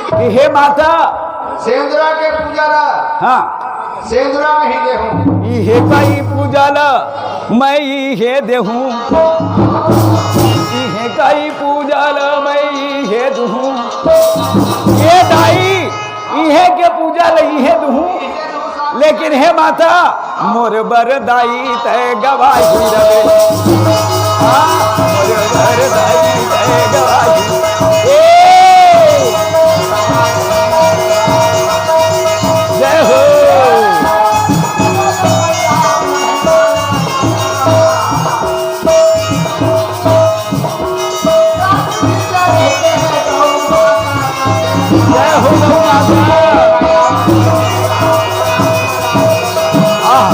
कि हे माता। सेंदुरा के पूजा ला। हाँ। सेंदुरा में ही देहूँ। इहे काई पूजा ला मैं इहे देहूँ। इहे काई पूजा ला मैं इहे दूँ। ये दाई, इहे के पूजा ला इहे दूँ। लेकिन हे माता, मोर बर दाई तै गवाही रवे। हाँ, मोर बर दाई तै गवाही। ए! जय हो। जय हो गौ माता। आह।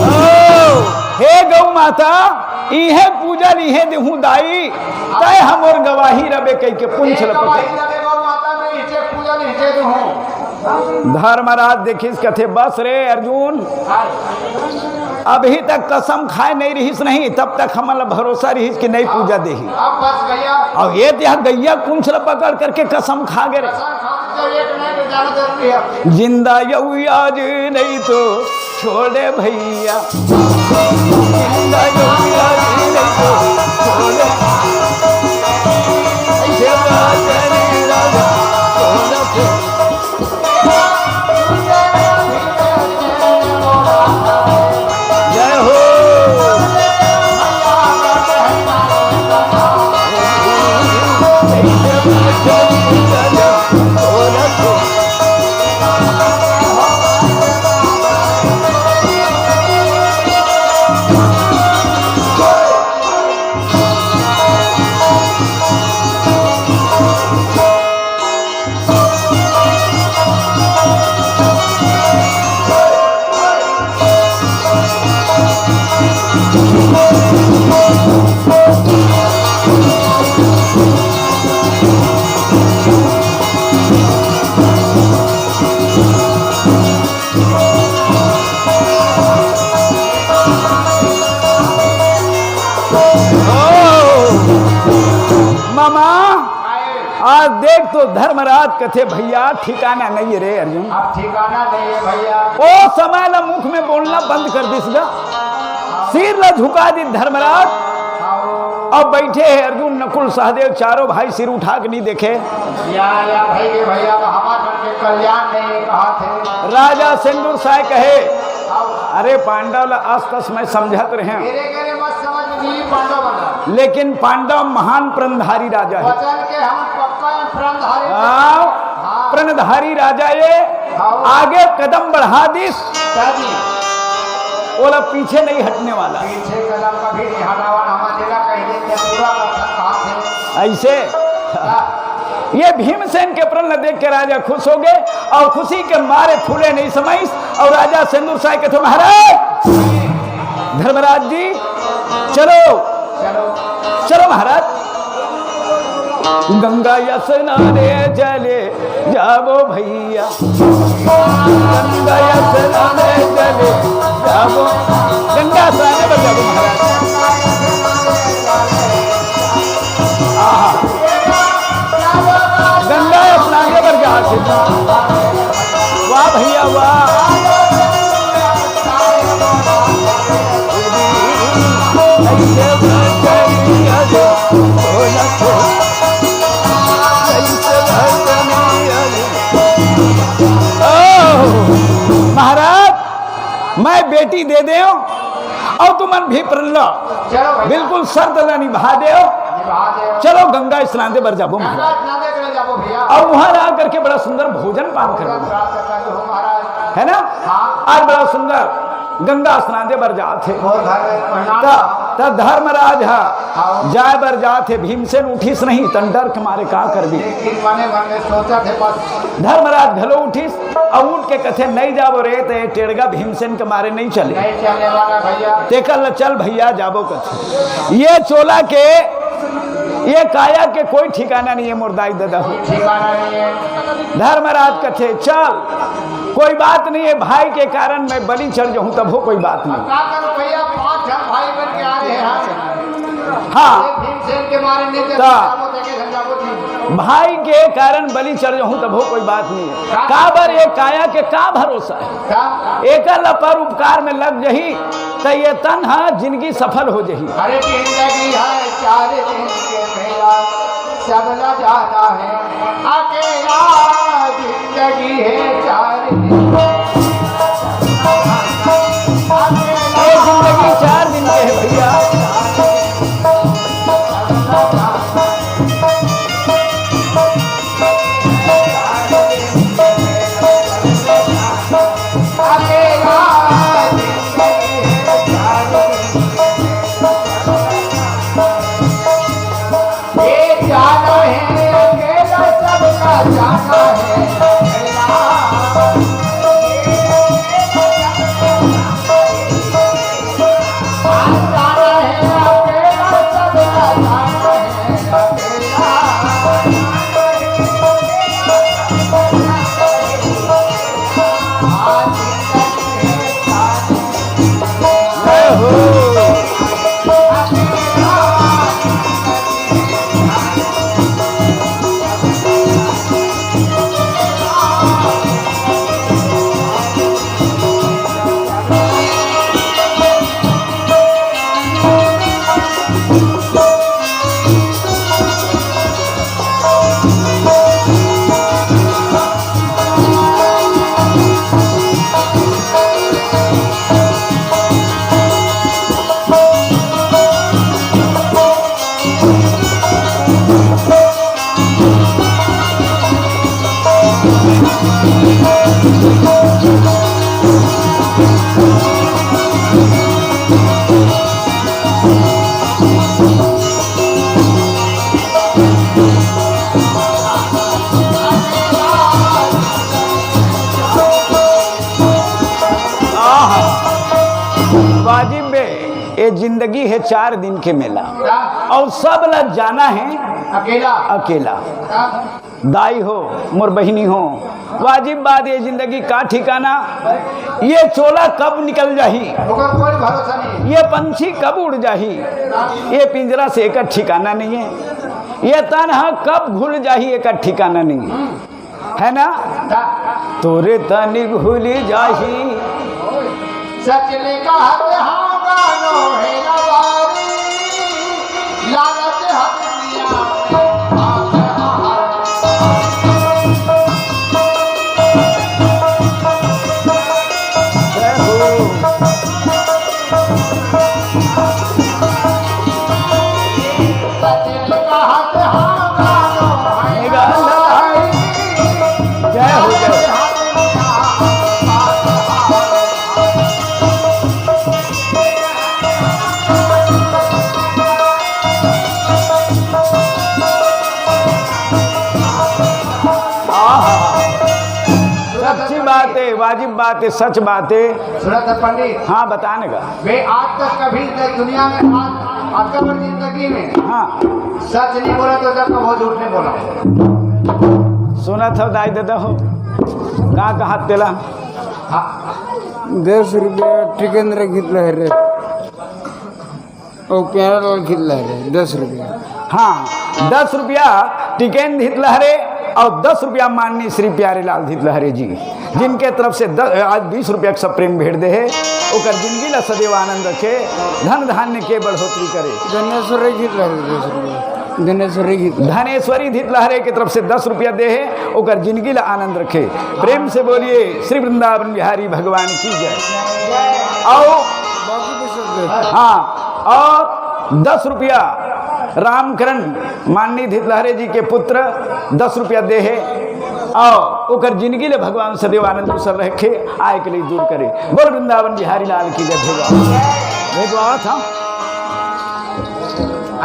ओ, हे गौ माता, इहे पूजा ल इहे देहूँ दाई, तै हमर गवाही रबे कहिके पूंछ ल पकड़। गवाही रबे गौ माता, मैं इहे पूजा ल इहे देहूँ। धर्मराज देखिस, कथे, "बस रे अर्जुन, अभी तक कसम खाए नहीं रहिस नहीं, तब तक हमन ला भरोसा रहिस कि नहीं पूजा देही। अब बस गैया। अब ये तेहा गैया पूंछ ल पकड़ करके कसम खा गे रे।" कसम खा गे, एक नहीं तो जाना जरूरी है। जिंदा यऊ आज नहीं तो छोड़े भैया। जिंदा यऊ आज नहीं तो छोड़े। ऐसे बात नहीं राजा, छोड़े। जय हो। आज देख तो धर्मराज कथे, "भैया, ठिकाना नहीं है रे अर्जुन।" अब ठिकाना नहीं है भैया। ओ समय ला मुख में बोलना बंद कर दिस गा, सिर ला झुका दिस धर्मराज। हाँ। अब बैठे हैं अर्जुन, नकुल, सहदेव, चारों भाई सिर उठा के नहीं देखे। या, या भाई के भैया, तो हमार मन के कल्याण नहीं है, कहा थे। राजा सेंदुर साय कहे, हाँ। अरे पांडव ला अस तस मैं समझत रहे, गिरे गिरे मत समझ, नीली पांडव बना। लेकिन पांडव महान प्रणधारी राजा है। वचन के हम पक्का प्रणधारी। हाँ, हाँ। प्रणधारी राजा ये हाँ। आगे कदम बढ़ा दिस, क्या जी? ओला पीछे नहीं हटने वाला। पीछे कदम कभी नहीं हटावा, हम जेला कह दे, ये पूरा कर सकता है। ऐसे हाँ। ये भीमसेन के प्रण देख के राजा खुश हो गए और खुशी के मारे फूले नहीं समाइस। और राजा सेंदुर साय कथे, "महाराज, धर्मराज जी, चलो, चलो। चलो महाराज, गंगा स्नाने चले जाबो भैया, गंगा स्नाने चले जाबो, गंगा स्नाने बर जाबो महाराज।" आहा। गंगा स्नाने बर जात हे। वाह भैया वाह। ओ, महाराज, मैं बेटी दे देव और तुमन भी प्रण लो। चलो भैया। बिल्कुल शर्त ला निभा देव। निभा देव। चलो गंगा स्नान दे बर जाबो महाराज। गंगा स्नान दे बर जाबो भैया। और वहां रह करके बड़ा सुंदर भोजन पान करबो। भोजन प्राप्त कर लो महाराज। है ना? हाँ। आज बड़ा सुंदर गंगा स्नान दे बर जात हे। और घर में प्रणाम। त, त धर्मराज ह हाँ। जाए बर जात हे, भीमसेन उठिस नहीं, तन डर के मारे का करबी। लेकिन मने मन में सोचत हे बस। धर्मराज घलो उठिस, अउ उठ के कथे, "नहीं जाबो रे, त ये टेड़गा भीमसेन के मारे नहीं चले।" नहीं चले वाला भैया। तेकर ल चल भैया, जाबो कथे। ये चोला के, ये काया के कोई ठिकाना नहीं है, मोर दाई ददा हो। ठिकाना नहीं है। धर्मराज कथे, "चल, कोई बात नहीं है, भाई के कारण मैं बलि चढ़ जाऊं, तब हो कोई बात नहीं।" का करो भैया, पांच झन भाई बन के आ रहे हैं। हाँ। ये भीमसेन के मारे नहीं चले, ता। जाबो, देखे, जाबो जी। भाई के कारण बलि चढ़ जाहूं तभो कोई बात नहीं है। का? काबर ये काया के का भरोसा है? का? एकर ला परोपकार में लग जही त ये तन ह जिंदगी सफल हो जही। अरे जिंदगी है चार दिन के मेला, सब ला जाना है अकेला। जिंदगी है चार दिन। ये जिंदगी चार दिन के है भैया। ये जाना है अकेला, सबका जाना है अकेला। आहा। वाजिब बे, ये जिंदगी है चार दिन के मेला, अउ सब ला जाना है अकेला। अकेला। दाई हो, मोर बहिनी हो, वाजिब बात, ये जिंदगी का ठिकाना, ये चोला कब निकल जाही, ओकर कोई भरोसा नहीं। ये पंछी कब उड़ जाही, ये पिंजरा से एकर ठिकाना नहीं है। ये तन ह कब घुल जाही, एकर ठिकाना नहीं है, है ना? तोरे तनी घुली जाही। सच ले कहत हाँ गानो है ना बारी, लालच हद दिया। जय हो। जय हो, जय हो। आहा। सच्ची बात है, वाजिब बात है, सच बात है। सुना था पंडित? हाँ, बताने का। वे आज तक कभी द-, दुनिया में आज, आज तक जिंदगी में हाँ। सच नहीं बोला तो जब कभो झूठ नहीं बोला। सुना था दाई दादा हो, का कहा तेला? हाँ। दस रुपया टिकेंद्र घेतला है रे। ओ प्यारा लाल घेतला है रे, दस रुपया। हाँ, दस रुपया टिकेंद्र घेतला है रे, और दस रुपया माननीय श्री प्यारे लाल घेतला है रे जी। जिनके तरफ से द-, आज बीस रुपया के सप्रेम भेंट दे हे, ओकर जिंदगी ला सदैव आनंद रखे, धन धान्य के बढ़ोतरी करे। धनेश्वर घेतला रे दस रुपया। धनेश्वर घेतला। धनेश्वरी घेतला रे के तरफ से दस रुपया दे हे, ओकर जिंदगी ला आनंद रखे। प्रेम से बोलिए श्री वृंदावन बिहारी भगवान की जय। आओ। हाँ, और दस रुपया रामकरण माननीय घेतला रे जी के पुत्र दस रुपया दे हे। अउ ओकर जिंदगी ले भगवान सदैव आनंद कुशल रखे, आय के लिए दूर करे। बोल वृंदावन बिहारी लाल की जय। भेजवा, भेजवा था।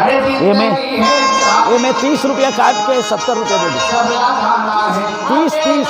अरे जी, ये में, ये में तीस रुपया काट के सत्तर रुपया दे दो। तीस, तीस।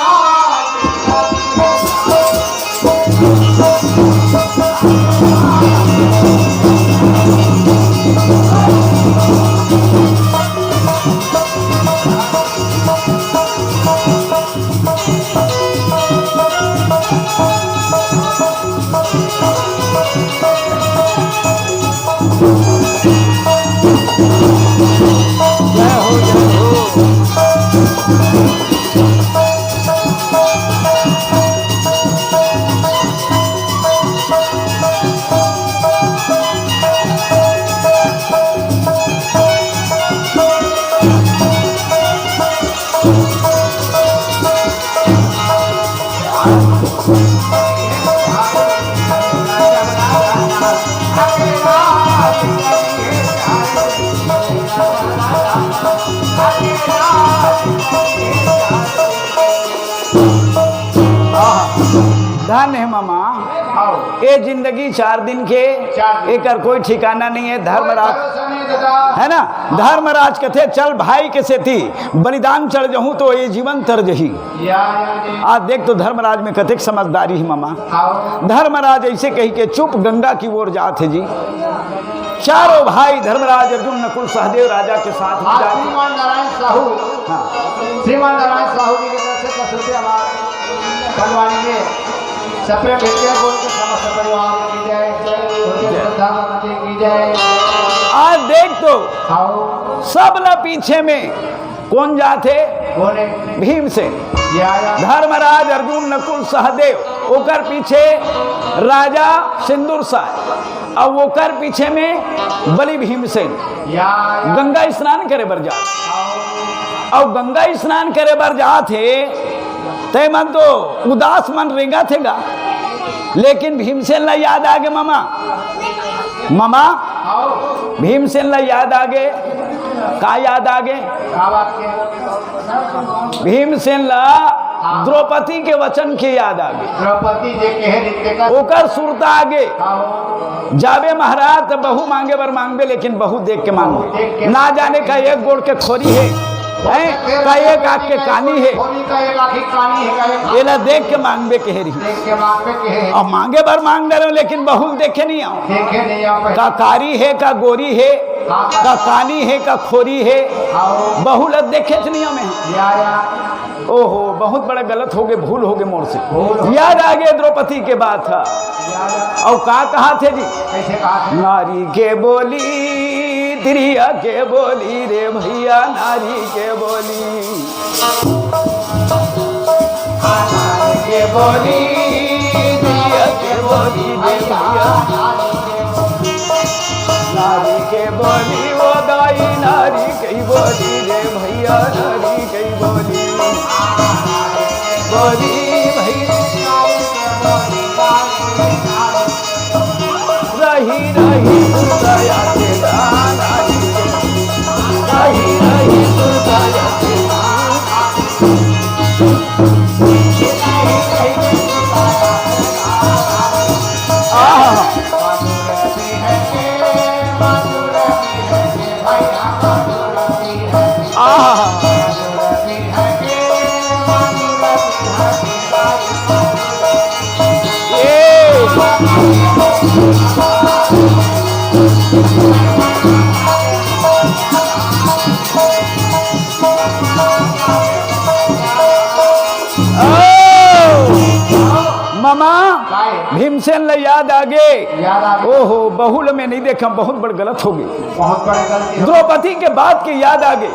धन हे मामा। आओ। ए जिंदगी चार दिन के, चार दिन। एकर कोई ठिकाना नहीं है। धर्मराज, कोई भरोसा नहीं दादा। है ना? धर्मराज कथे, "चल भाई के सेती बलिदान चढ़ जहूं तो ये जीवन तर जही।" या, या, या। आज देख तो धर्मराज में कतेक समझदारी है मामा। आओ। धर्मराज ऐसे कही के चुप गंगा की ओर जात हे जी। चारों भाई धर्मराज, अर्जुन, नकुल, सहदेव राजा के साथ में आज जाते। श्रीमान नारायण साहू, हाँ। श्रीमान नारायण साहू जी के तरफ से दस रुपया हमारे बनवाएंगे। सप्रेम भेंट बोल के समस्त परिवार की जय, उनके श्रद्धा मंदिर की जय। आज देख तो आओ। सब ला पीछे में कौन जात हे? कौन है? भीमसेन। या, या। धर्मराज, अर्जुन, नकुल, सहदेव, ओकर पीछे राजा सिंदूर साय, अउ ओकर पीछे में बलि भीमसेन। या, या। गंगा स्नान करे बर जात। आओ। अउ गंगा स्नान करे बर जात हे, ते मन तो उदास मन रेंगत हे गा, लेकिन भीमसेन ला याद आगे मामा। मामा, आओ। भीमसेन ला याद आगे, का याद आगे? का बात के? भीमसेन ला हाँ। द्रौपदी के वचन के याद आगे। द्रौपदी जे कहे रीते का ओकर सुरता आगे। हाँ। जाबे महाराज त बहू मांगे बर मांगबे, लेकिन बहू देख के मांगबे। बहू देख के ना जाने का एक गोड़ के खोरी हे, हैं? का एक आँख के कानी हे। खोरी का एक आँखी कानी हे, का एक एला देख के मांगबे कहे रही। देख के मांगबे कहे। अब मांगे बर मांग डरे, लेकिन बहू देखे नहीं आओ। देखे नहीं आओ। का कारी हे, का गोरी हे, हाँ। का कानी हे, का खोरी हे, हाँ। बहू ला देखे च नहीं आओ मैं। या, या। ओहो, बहुत बड़ा गलत हो गए, भूल हो गए मोर से। भूल हो गए। याद आ गए द्रौपदी के बात है। या, या। अउ का कहा थे जी? कैसे कहा थे? नारी के बोली स्त्रिया के बोली रे भैया, नारी के बोली। नारी के बोली, स्त्रिया के बोली रे भैया। नारी के बोली, ओ दाई, नारी के बोली रे भैया, नारी के बोली। बोली भैया। रही रही सुरता आथे नारी के। रही रही सुरता आथे। आहा। आहा। मामा, भीमसेन ल याद आगे। याद आगे। ओहो, बहू ल मैं नहीं देखा, बहुत बड़ गलत हो गई। बहुत बड़े गलती हो। द्रौपदी के बात के याद आगे।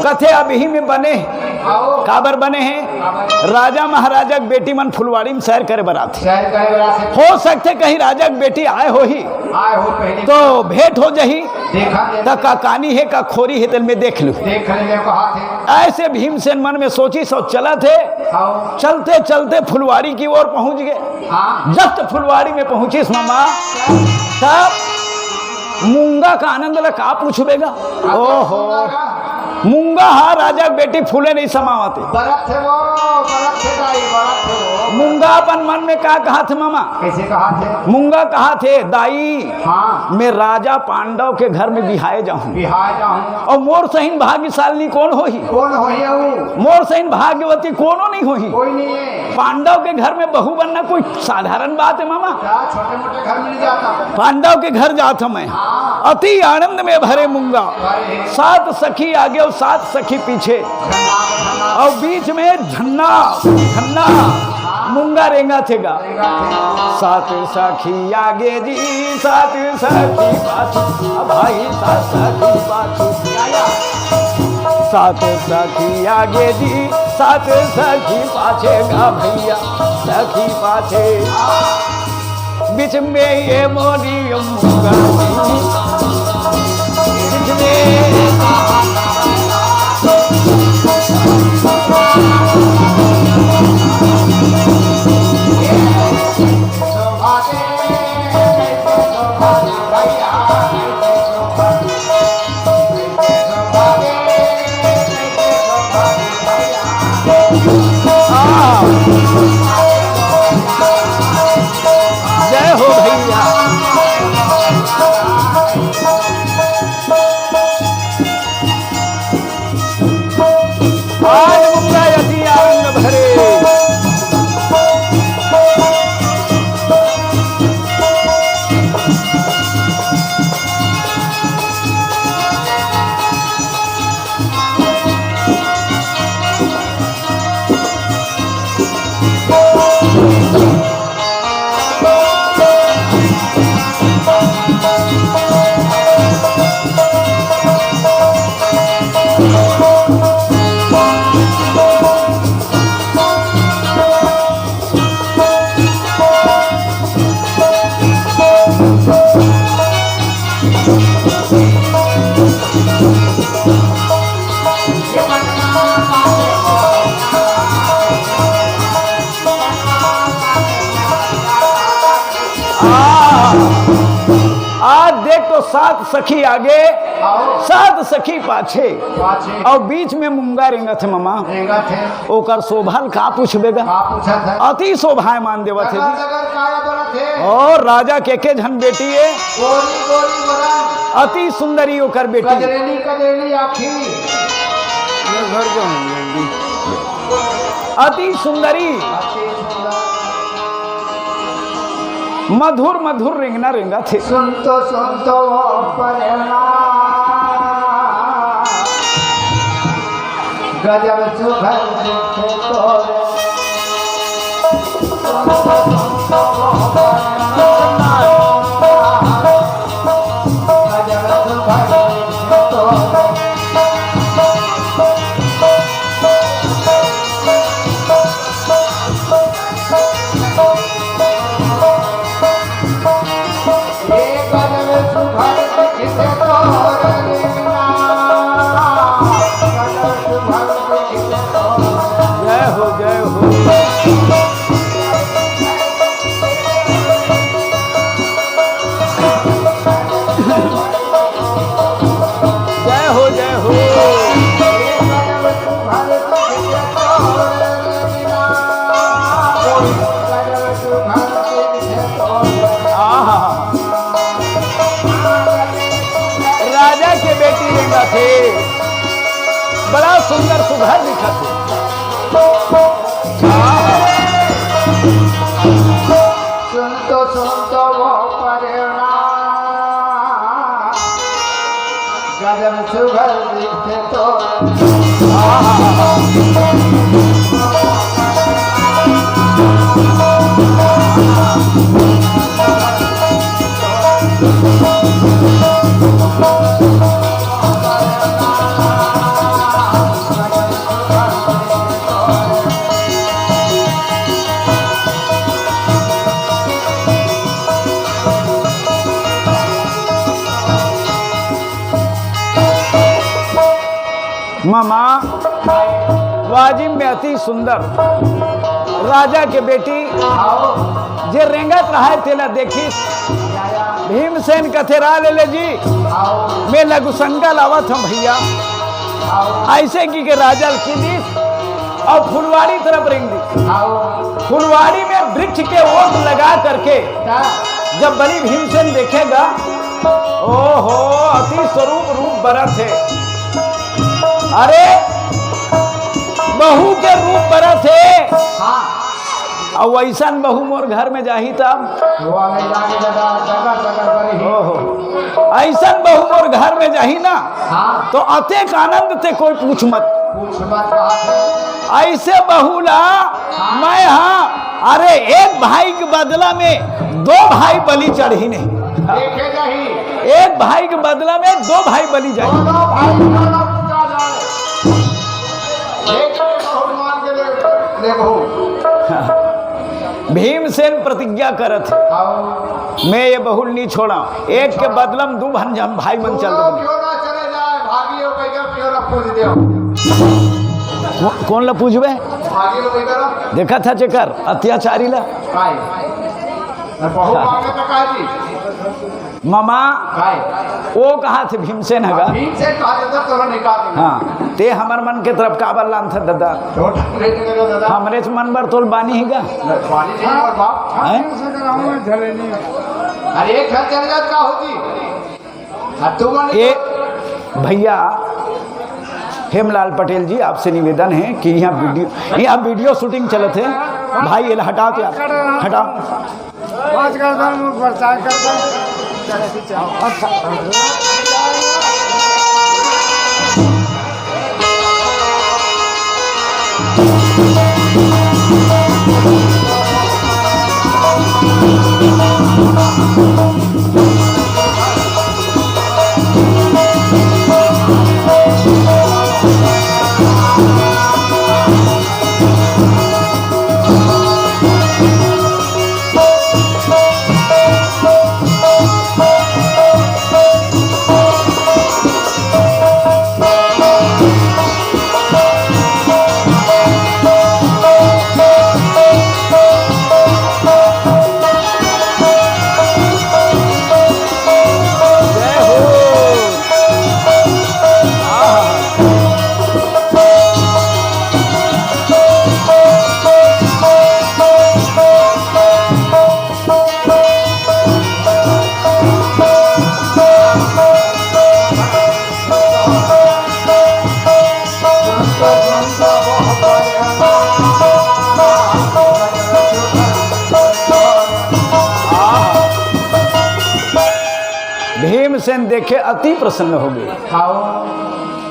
कथे अबही में बने हे। आओ। काबर बने हे? काबर? राजा महाराजा के बेटी मन फुलवाड़ी में सैर करे बर आथे। सैर करे बर आथे। हो सकथे कहीं राजा के बेटी आए होही। आए हो पहली। तो भेंट हो जही। देखा, देखा। त का कानी हे, का खोरी हे, तेल में देख लू। देख ले, कहा थे। ऐसे भीमसेन मन में सोचिस अउ चलत हे। आओ। चलते चलते फुलवाड़ी की ओर पहुंच गए। हाँ। Just फुलवाड़ी में पहुंचिस मामा, तब मूंगा का आनंद ला का पूछबे गा। ओहो, मूंगा हा राजा के बेटी फूले नहीं समावत हे। बरत थे वो, बरत थे दाई, बरत थे वो। मूंगा अपन मन में का कहा थे मामा? कैसे कहा थे? मूंगा कहा थे, दाई, हाँ। मैं राजा पांडव के घर में बिहाए जाहूं। बिहाए जाहूं। अउ मोर सहीन भाग्यशालिनी कोन होही? कोन होही अउ? मोर सहीन भाग्यवती कोनो नहीं होही। कोई नहीं है। पांडव के घर में बहू बनना कोई साधारण बात है मामा। क्या छोटे मोटे घर मिल जाता है। पांडव के घर जात हंव मैं। हाँ। अति आनंद में भरे मूंगा। भरे। सात सखी आगे अउ सात सखी पीछे। झन्ना, झन्ना। अउ बीच में झन्ना, झन्ना। मूंगा रेंगथे गा। रेंगथे। सात सखी आगे जी, सात सखी पाछू, भाई सात सखी पाछू। सात सखी आगे जी, सात सखी पाछे गा भैया, सखी पाछे। बीच में ये मोरी अम्बा जी, बीच में। जय हो भैया। आज मुंगा यदि आनंद भरे। आ, आज देख तो सात सखी आगे, आओ। सात सखी पाछे, पाछे। अउ बीच में मूंगा रेंगत हे मामा। रेंगत हे। ओकर शोभा ल का पूछबे गा? का पूछत हे? अति शोभायमान देवत हे। जगर जगर काया बरत हे। अउ राजा के के झन बेटी हे। गोरी गोरी बरन। अति सुंदरी ओकर बेटी। कजरेली कजरेली आँखी। मैं घर जाऊँ जल्दी। अति सुंदरी। अति सुंदर। मधुर मधुर रेंगना रेंगत हे। सुन तो सुन तो वो परेवा, गजब सुघर दिखे तोरे। सुन तो सुन तो वो परेवा, गजब सुघर हो, जय हो। जय हो, जय हो। आहा। राजा के बेटी रेंगत हे, बड़ा सुंदर सुघर दिखत हे। सुन तो, सुन तो वो परेवना, गजब सुघर दिखे तो। ममा, वाजिम में अति सुंदर राजा के बेटी जे रेंगत रहाय तेला देखिस। भीमसेन कथे, "रा ले ले जी, मैं लघु शंका लावत हूँ भैया।" ऐसे की के राजा ल की दिस और फुलवाड़ी तरफ रेंग दिस। फुलवाड़ी में वृक्ष के ओट लगा करके जब बलि भीमसेन देखेगा, ओहो, अति स्वरूप रूप बरत हे। अरे, बहू के रूप बरत हे। हाँ। अउ अइसन बहू मोर घर में जाही तब। वो नहीं जाके दादा, डगर, डगर बनी। ओहो, अइसन बहू मोर घर में जाही ना, हाँ। तो अतेक आनंद ते कोई पूछ मत। पूछ मत बात। अइसे बहू ला हाँ। मैं, हाँ, अरे, एक भाई के बदला में दो भाई बलि चढ़ही नहीं। देखे जाही। एक भाई के बदला में दो भाई बलि जाही। दोनों भाई दोनों पूजा जाए। एक ही भगवान के लिए देखो। भीमसेन प्रतिज्ञा करत हे, हाँ। मैं ये बहू ल नहीं छोड़ा, एक के बदला में दू भन जन भाई मन चल दोनों देबो। क्यों ना चले जाए, भागी हो, कहीं का क्यों ना पूछ दो। को-, कौन ला पूछबे? भागी हो, कहीं का। देखा था जेकर अत्याचारी ला। काय? अरे बहू मांगे तो काय जी? ममा, काय? वो कहा थे भीमसेन हगा। भीमसेन कहा थे, तो तोला निकाल देंगे। हाँ, ते हमर मन के तरफ काबर लान था दादा? छोटा नहीं देंगे दादा। हमरे से मन बर तोल बानी ही गा। बानी नहीं, पर बाप। हैं? अरे एक घर चले जात का होती? अब तू मन ए, भैया, हेमलाल पटेल जी, आपसे निवेदन है कि यहाँ वीडियो, यहाँ वीडियो शूटिंग चलत है। भाई, ये हटाओ तो यार, हटाओ। बात करता हूँ, प्रचार करता हूँ। भीमसेन देखे अति प्रसन्न हो गए।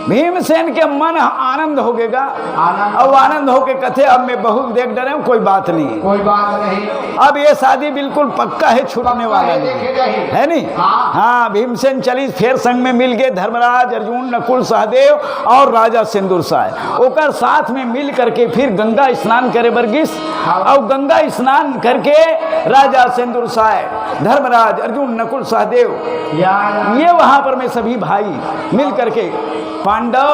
भीमसेन के मन ह आनंद हो गेगा। आनंद। अउ आनंद होके कथे, "अब मैं बहू देख डरे हूँ, कोई बात नहीं।" कोई बात नहीं। अब ये शादी बिल्कुल पक्का है, छूटने वाला नहीं है। है नहीं? हाँ। हाँ, भीमसेन चलिस, फेर संग में मिल गए धर्मराज, अर्जुन, नकुल, सहदेव और राजा सेंदुर साय। ओकर साथ में मिल करके फिर गंगा स्नान करे बर गिस। हाँ। अउ गंगा स्नान करके राजा सेंदुर साय, धर्मराज, अर्जुन, नकुल, सहदेव, या, या। ये वहाँ पर में सभी भाई मिल करके पांडव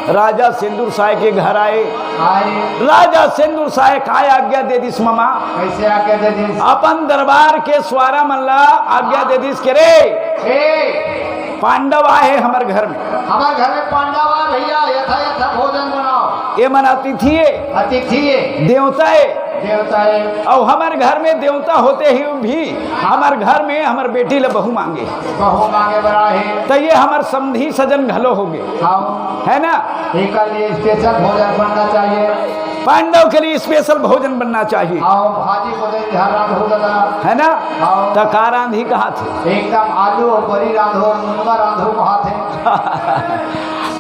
राजा सेंदुर साय के घर आए। आए। राजा सेंदुर साय काय आज्ञा दे दिस ममा? कैसे आज्ञा दे दिस? अपन दरबार के सुवारा मन ला आज्ञा दे दिस के रे, ए! पांडव आए हे हमर घर में। हमर घर में पांडव आए भैया, यथा यथा भोजन बनाओ। ये मन अतिथि हे। अतिथि हे। देवता हे। देवता हे। अउ हमर घर में देवता होते हुए भी हमर घर में हमर बेटी ला बहू मांगे। बहू मांगे बर आए हे। त ये हमर समधी सजन घलो होगे। हाँ। है ना? एकर लिए special भोजन बनना चाहिए। पांडव के लिए special भोजन बनना चाहिए। हाँ, भाजी को दे ध्यान रखो दादा। है ना? हाँ। त का रांधी कहाथे? एकदम आलू अउ बरी रांधो, मुनगा रांधो कहाथे।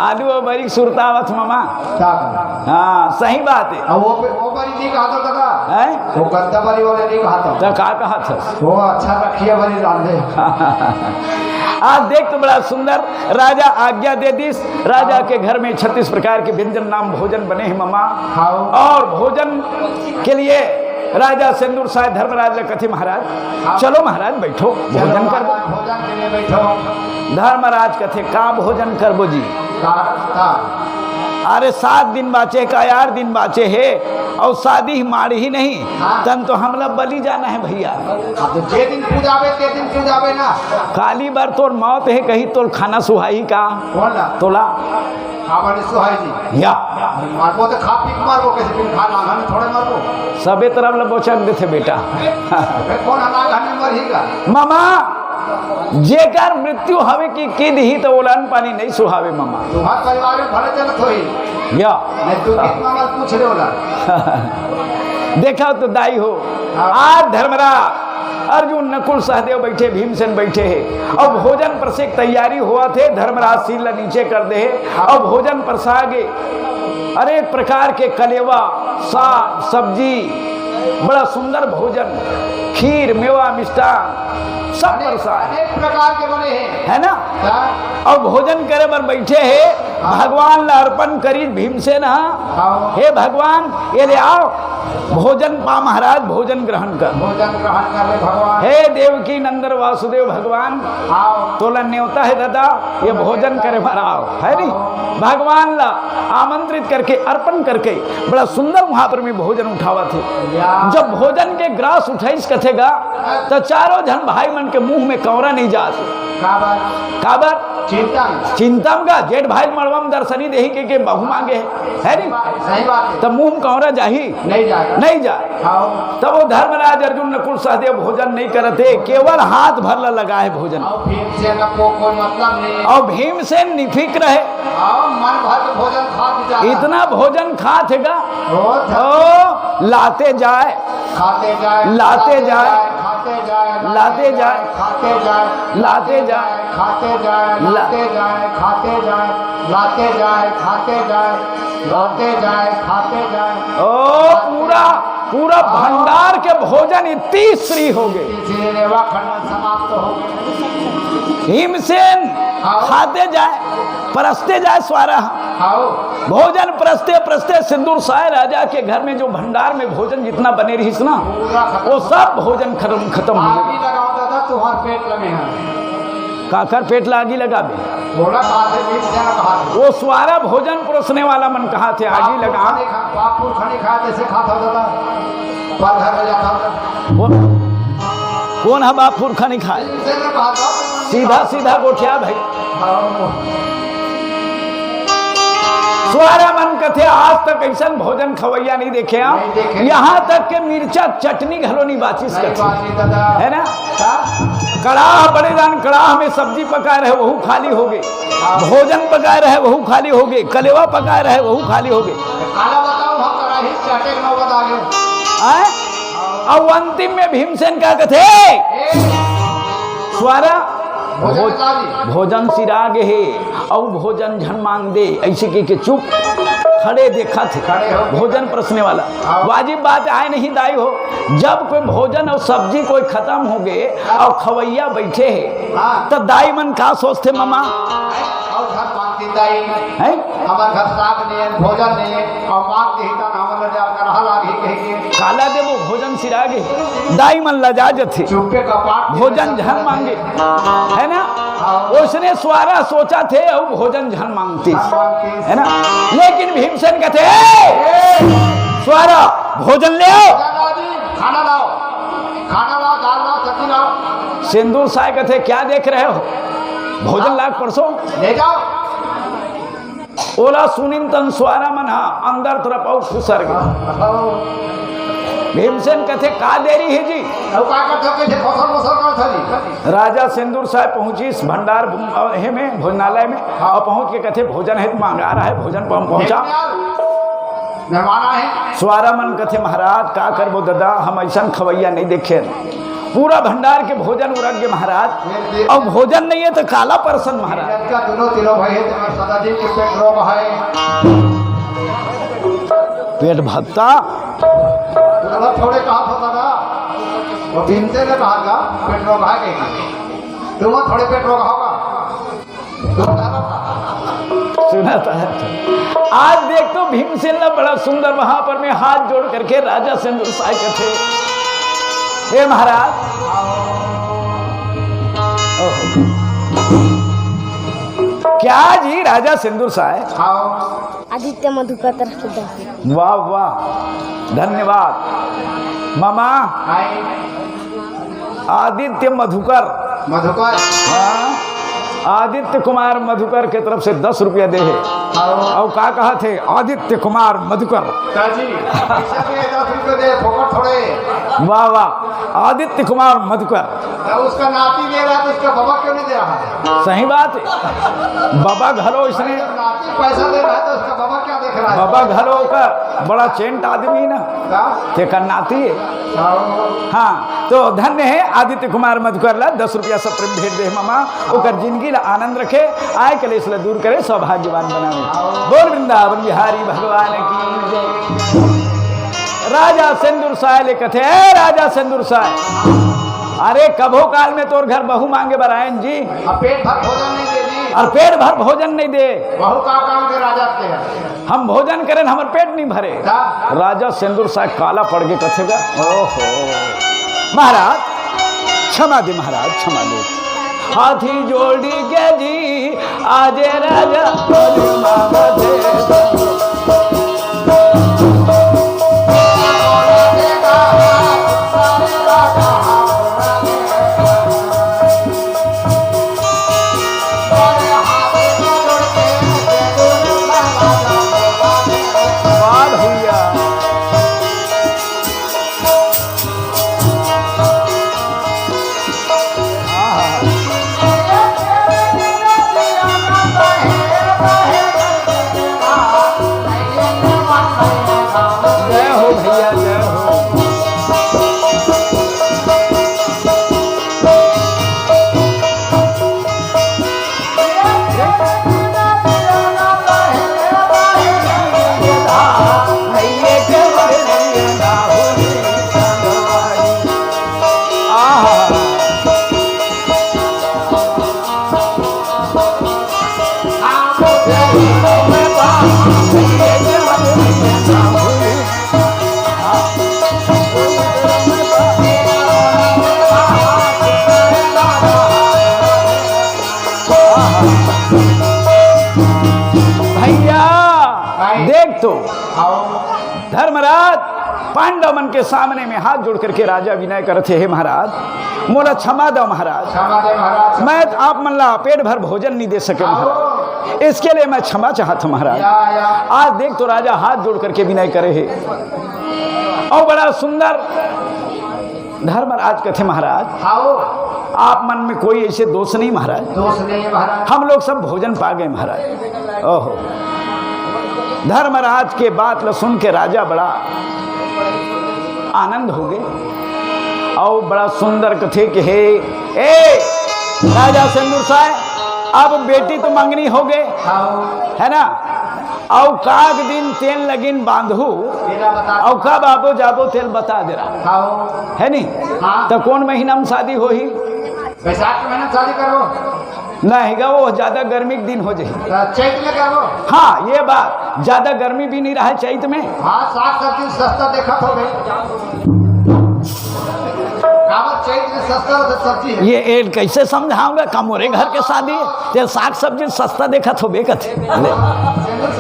आलू अउ बरी के सुरता आवत ममा। का? हाँ, सही बात हे। अब वो पे, वो बरी नहीं कहाथो दादा। हैं? वो गद्दा बरी वाले नहीं कहाथो। त का कहाथे? वो अच्छा रखिए बरी रांधे। आज देख तो बड़ा सुंदर राजा आज्ञा दे दिस, राजा के घर में छत्तीस प्रकार के व्यंजन नाम भोजन बने हे ममा। हाँ। और भोजन के लिए राजा सेंदुर साय धर्मराज ला कथे, महाराज, हाँ। चलो महाराज, बैठो, चलो भोजन करबो। महाराज, भोजन के लिए बैठो। धर्मराज कथे, का भोजन करबो जी? का, का? अरे, सात दिन बाचे हे, का आठ दिन बाचे हे, अउ शादी ही माड़ी ही नहीं, हाँ। तन तो हमला बलि जाना हे भैया। अब तो जे दिन पूजाबे, ते दिन पूजाबे ना। काली बर तोर मौत हे, कही तोर खाना सुहाही का? कौन ला? तोला। हाँ, बने सुहाही जी। या। मरबो तो खा पी के मरबो, कैसे बिन खा नांगन थोड़े मरबो। सबे तरफ ले बोचक देथे बेटा। अबे कौन नांगन में मरही का? मामा, जेकर मृत्यु हवे कि, कि दिही त ओला अन्न पानी नहीं सुहावे मामा। तुम्हार परिवार में भले चलत होही। या। नहीं तू कितना मत पूछ ले ओला। देखा तो दाई हो, हाँ। आज धर्मराज, अर्जुन, नकुल, सहदेव बैठे, भीमसेन बैठे हे, अउ भोजन परसे के तैयारी होवत हे। धर्मराज सिर ला नीचे कर दे हे, हाँ। अउ भोजन परसा गे, अनेक प्रकार के कलेवा, साग, सब्जी, बड़ा सुंदर भोजन, खीर, मेवा, मिष्ठान, सब परसा हे। अनेक प्रकार के बने हे। है ना? हाँ। अउ भोजन करे बर बैठे हे, हाँ। भगवान ला अर्पण करिस भीमसेन ह। हाँ। हे भगवान, ये ले आओ, भोजन पा महाराज, भोजन ग्रहण कर। भोजन ग्रहण कर ले भगवान। हे देवकी नंदन वासुदेव भगवान, आओ। तोला नेवता हे दादा, ये भोजन करे बर आओ, है नी? भगवान ला आमंत्रित करके, अर्पण करके, बड़ा सुंदर वहां पर में भोजन उठावत हे। या। जब भोजन के ग्रास उठाइस कथे गा, त चारों झन भाई मन के मुंह में कौरा नहीं जात। काबर? काबर? चिंता में। चिंता में का? जेठ भाई मड़वा में दर्शनी देही के, के बहू मांगे हे, है नी? सही बात हे। त मुंह में कौरा जाही? नहीं जाए। नहीं जाए। हाँ। तब वो धर्मराज अर्जुन नकुल सहदेव भोजन नहीं करत हे, केवल हाथ भर ला लगा हे भोजन। अउ भीमसेन को कोई मतलब नहीं। अउ भीमसेन निफिक्र हे। हाँ, मन भर के भोजन खा भी जाए। इतना भोजन खात हे गा। ओ, ओ, लाते जाए। खाते जाए, लाते जाए, खाते जाए, लाते जाए, खाते जाए, लाते जाए, खाते जाए, ला- लाते जाए, खाते जाए, लाते जाए, खाते जाए, लाते जाए, खाते जाए। ओ, पूरा, पूरा भंडार के भोजन इतनी श्री हो गए। तीसरे रेवा खंड समाप्त हो गए। भीमसेन हाँ। खाते जाए, परसते जाए स्वारा। हाँ। भोजन परसते परसते सेंदुर साय राजा के घर में जो भंडार में भोजन जितना बने रहिस ना, पूरा खत्म। वो सब भोजन खत्म, खत्म हो गया। आगी लगाओ दादा, तुम्हार पेट लगे हैं। काकर पेट ला आगी लगाबे? थोड़ा बात है, बीच जाना बाहर। वो स्वारा भोजन परोसने वाला मन कहाथे आगी बाप लगा। पुरखा नहीं खा, बाप पुरखा नहीं खा, जैसे खाता दादा। पलघर में जाता हूँ। कौन, कौन है बाप पुरखा नहीं खाए? इनसे मैं बात बात सीधा, सीधा गोठिया भाई। हाँ। स्वारा मन कथे, आज तक ऐसन भोजन खवैया नहीं देखे हम। नहीं देखे। यहाँ तक के मिर्चा चटनी घलो नहीं बाचिस नहीं कथे। बाची दादा। है ना? का? कड़ाह बड़े जान, कड़ाह में सब्जी पकाए रहे, वहू खाली हो गए। हाँ। भोजन पकाए रहे, वहू खाली हो गए। कलेवा पकाए रहे, वहू खाली हो गए। काला बताऊं, हम कड़ाही चाटे के नौबत आ गए। आय? अब अंतिम में भीमसेन का कथे? ए! स्वारा, भोजन भोज-, सिरा गे। भोजन सिरा गे हे, अउ भोजन झन मांग दे, ऐसे कह के चुप खड़े देखत हे। खड़े हो। भोजन परसने वाला। हाँ। वाजिब बात आय नहीं दाई हो, जब कोई भोजन अउ सब्जी कोई खत्म हो गए अउ खवैया बैठे हे, हाँ। त दाई मन का सोचथे ममा? अउ घर मांगती दाई। हैं? हमर घर साग नहीं है, भोजन नहीं है, अउ मांग के ही तन हमर ले जाकर रहा लागी कह के। काला देबो, भोजन सिरा गे। दाई मन लजा जथे। चुप्पे कपाट भोजन झन मांगे। है ना? उसने स्वारा सोचथे अउ भोजन झन मांगतिस, है ना? लेकिन भीमसेन कथे, "ए, स्वारा, भोजन ले आओ।" खाना लाओ, खाना लाओ, दाल लाओ, सब्जी लाओ। सेंदुर साय कथे, "क्या देख रहे हो? भोजन लाग परसो।" ले जाओ। ओला सुनिन तन स्वारा मन ह अंदर तरफ अउ खुसर गे। भीमसेन कथे, "का देरी हे जी?" अउ का करथो, कइसे फसर फसर करथो जी? राजा सेंदुर साय पहुंचिस भंडार भूम-, अ, हे में, भोजनालय में, हाँ। अउ पहुंच के कथे, "भोजन हे त मांगा रहा है, भोजन पहुं-, पहुंचा।" मेहमान आए। स्वारा मन कथे, "महाराज, का करबो ददा, हम अइसन खवैया नहीं देखे।" पूरा भंडार के भोजन उरक गे महाराज, अउ भोजन नहीं हे त काला परसन महाराज। इनका दोनों तीनों भाई हे, तेमा सदाजी के पेट रोग हे। पेट भत्ता। मतलब थोड़े कहा था दादा, वो भीमसेन ने कहा था, पेट रोग हे कहीं। तुम थोड़े पेट रोग होगा। सुना था। आज देख तो भीमसेन ला बड़ा सुंदर वहां पर में हाथ जोड़ करके राजा सेंदुर साय कथे, "हे महाराज।" ओहो। क्या जी राजा सेंदुर साय? आदित्य मधुकर तरफ से दस। वाह, वाह, धन्यवाद। मामा, आदित्य मधुकर। मधुकर। हाँ, आदित्य कुमार मधुकर के तरफ से दस रुपया दे हे। हाँ। अउ का कहत हे, "आदित्य कुमार मधुकर।" का जी, पैसा दे, दस रुपया दे, फोकट थोड़े। वाह, वाह, आदित्य कुमार मधुकर। तो उसका नाती दे रहा है, तो उसका बाबा क्यों नहीं दे रहा है? सही बात हे, बाबा घलो इसने नाती पैसा दे रहा है, तो उसका बाबा क्या देख रहा है? बाबा घलो का बड़ा चेंट आदमी ना, का? तेकर नाती हे। हाँ। हाँ, तो धन्य हे आदित्य कुमार मधुकर ला दस रुपया सप्रेम भेंट दे हे मामा, ओकर जिंदगी ला आनंद रखे, आय कलेश ला दूर करे, सौभाग्यवान बनावे। बोल वृंदावन बिहारी भगवान की जय। राजा सेंदुर साय ले कथे, "ए राजा सेंदुर साय, अरे कभो काल में तोर घर बहू मांगे बर आयन जी।" अब पेट भर भोजन नहीं दे जी। अउ पेट भर भोजन नहीं दे। बहू का काम के राजा के हे। हम भोजन करेन, हमर पेट नहीं भरे। का? राजा सेंदुर साय काला पड़ गे कथे गा। ओहो। महाराज, क्षमा दे महाराज, क्षमा दे। हाथी जोड़ी के जी, आजे राजा। वाह भैया। जय हो भैया, जय हो। भैया, भाई। देख तो, आओ। धर्मराज पांडव मन के सामने में हाथ जोड़ करके राजा विनय करत हे, "हे महाराज, मोला क्षमा दव महाराज। क्षमा दे महाराज। मैं त आप मन ला पेट भर भोजन नहीं दे सके महाराज। इसके लिए मैं क्षमा चाहत हूँ महाराज।" या, या। आज देख तो राजा हाथ जोड़ करके विनय करे हे। अउ बड़ा सुंदर धर्मराज कथे, "महाराज, आओ। आप मन में कोई ऐसे दोष नहीं महाराज। दोष नहीं है महाराज। हम लोग सब भोजन पा गए महाराज।" ओहो, धर्मराज के बात ल सुन के राजा बड़ा आनंद हो गए अउ बड़ा सुंदर कथे के, "हे, ए, राजा सेंदुर साय, अब बेटी तो मंगनी हो गए, आओ। है ना? अउ काग दिन तेल लगिन बांधू, तेला बता। अउ कब आबो जाबो तेल बता दे रहा, आओ। है नहीं?" हाँ। तो कौन महीना में शादी होही? बैसाख के महीना में शादी करो। नहीं गा, वो ज्यादा गर्मी के दिन हो जाही। तो चैत में करो। हाँ, ये बात, ज्यादा गर्मी भी नहीं रहा चैत में। हाँ, साग सब्जी सस्ता देखत हो गई। काबर चैत में सस्ता होथे सब्जी हे। ये एल कैसे समझाऊंगा? का मोरे घर के शादी हे? ते साग सब्जी सस्ता देखत होबे कथे। ले।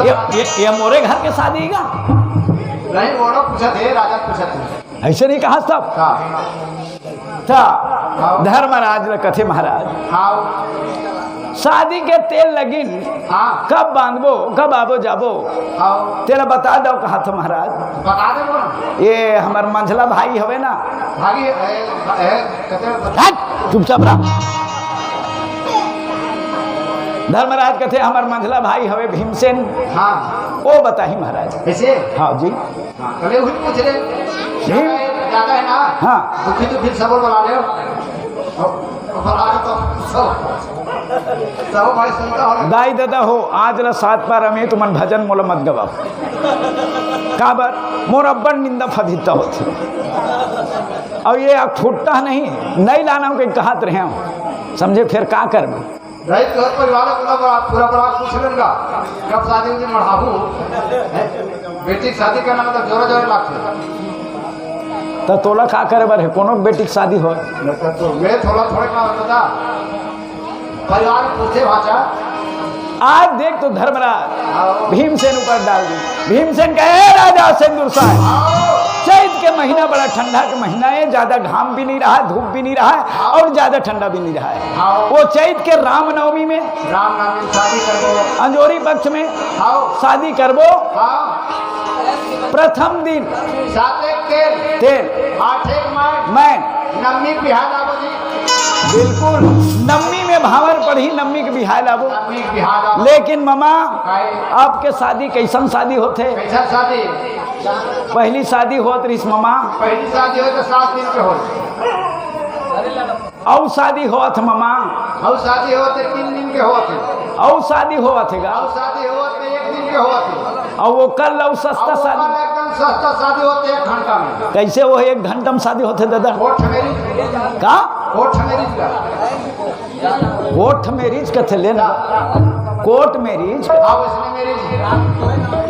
ये, ये, ये मोरे घर के शादी का? नहीं, वो लोग पूछत हे, राजा पूछत हे। ऐसे नहीं कहा सब? हाँ। त धर्मराज ल कथे महाराज, हाँ। शादी के तेल लगिन, हाँ। कब बांधबो, कब आबो जाबो? हाँ। तेला बता दव कहा था महाराज। बता दे बोला। ये हमर मंझला भाई हवे ना। भागी, ए, ए, कते हट, चुपचाप रह। धर्मराज कथे हमर मंझला भाई हवे भीमसेन। हाँ। वो बताही महाराज। कैसे? हाँ जी। हाँ, कले हुई पूछ ले। भीम। ज्यादा है ना? हाँ। दुखी दुखी सबल बना ले। और बना ले तो सब, सब भाई सुनता हो। दाई ददा हो, आज ला सात पारा में तुमन भजन मोला मत गवाओ। काबर? मोर अब्बड़ निंदा फदित्ता होथे। अउ ये अक फुट्टा नहीं, नहीं लाना के कहत रहे हूँ। समझे, फिर का करबे? नहीं, तोहर परिवार पूरा बड़ा, पूरा बड़ा पूछ लेन गा। कब शादी उदी मढ़ाबू? हैं? बेटी के शादी करना मतलब जोरे जोरे लागथे। त तोला का करे बर हे? कोनो बेटी के शादी होय? मतलब तो मैं थोड़ा थोड़े का होता था। परिवार पूछे भाषा। आज देख तो धर्मराज आओ। भीमसेन ऊपर डाल दी। भीमसेन कहे, "हे राजा सेंदुर साहब, आओ। चैत के महीना बड़ा ठंडा के महीना हे, ज्यादा घाम भी नहीं रहा, धूप भी नहीं रहा है और ज्यादा ठंडा भी नहीं रहा है। आओ। वो चैत के रामनवमी में रामनवमी में शादी करबो। अंजोरी पक्ष में आओ। शादी करबो। हाँ। प्रथम दिन सात एक तेल। तेल। आठ एक मैं। मैं। नम्मी बिहाय लाबो जी। बिल्कुल। नम्मी में भांवर पड़ही, नम्मी के बिहाय लाबो। नम्मी के बिहाय लाबो। लेकिन ममा, काहे? आपके शादी कैसन शादी होथे? कैसन शादी? पहली शादी होत रहिस ममा। पहली शादी होत तो सात दिन के होत। अउ शादी होत ममा। अउ शादी होत तीन दिन के होत। अउ शादी होत हे गा। अउ शादी होत एक दिन के होत। अउ ओकर लउ सस्ता अउ शादी। ओकर एकदम सस्ता शादी होत एक घंटा में। कैसे वो एक घंटा में शादी होथे दादा? Court marriage. का? कोर्ट मैरिज का। कोर्ट मैरिज कथे लेना। Court marriage. हाँ, वैसने मैरिज।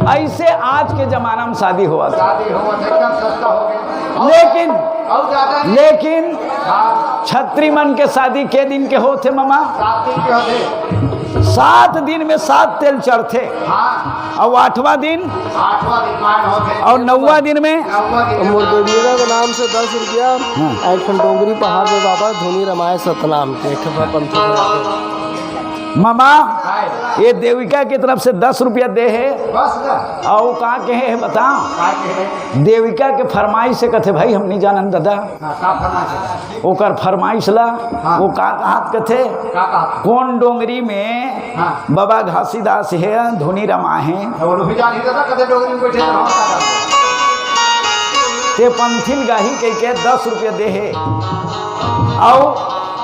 ऐसे आज के जमाना में शादी होवत हे। शादी होवत हे, एकदम सस्ता हो गया। लेकिन, और ज्यादा नहीं। लेकिन हाँ। छत्री मन के शादी के दिन के होथे ममा? सात दिन के होथे। सात दिन में सात तेल चढ़थे। हाँ। अउ आठवां दिन? आठवां दिन मान होथे। अउ नौवां दिन में? नौवां दिन मोर देविका के नाम से दस रुपया, हाँ। एक ठन डोंगरी पहाड़ में बाबा धुनी रमाए सतनाम के, एक ठन पंथी बना के। ममा, हाय। ये देविका की तरफ से दस रुपया दे हे। बस ना। अउ का कहे हे बता? का कहे? देविका के फरमाइश हे कथे, भाई हम नहीं जानन दादा। हाँ, का फरमाइश हे? ओकर फरमाइश ला, हाँ। वो का कहत कथे? का कहत? कोन डोंगरी में हाँ। बाबा घासीदास हे, धुनी रमा हे। वो लोग भी जान ही दादा, कते डोंगरी में बैठे हैं, हाँ, दादा। ते पंथिल गाही कह के दस रुपया दे हे। अउ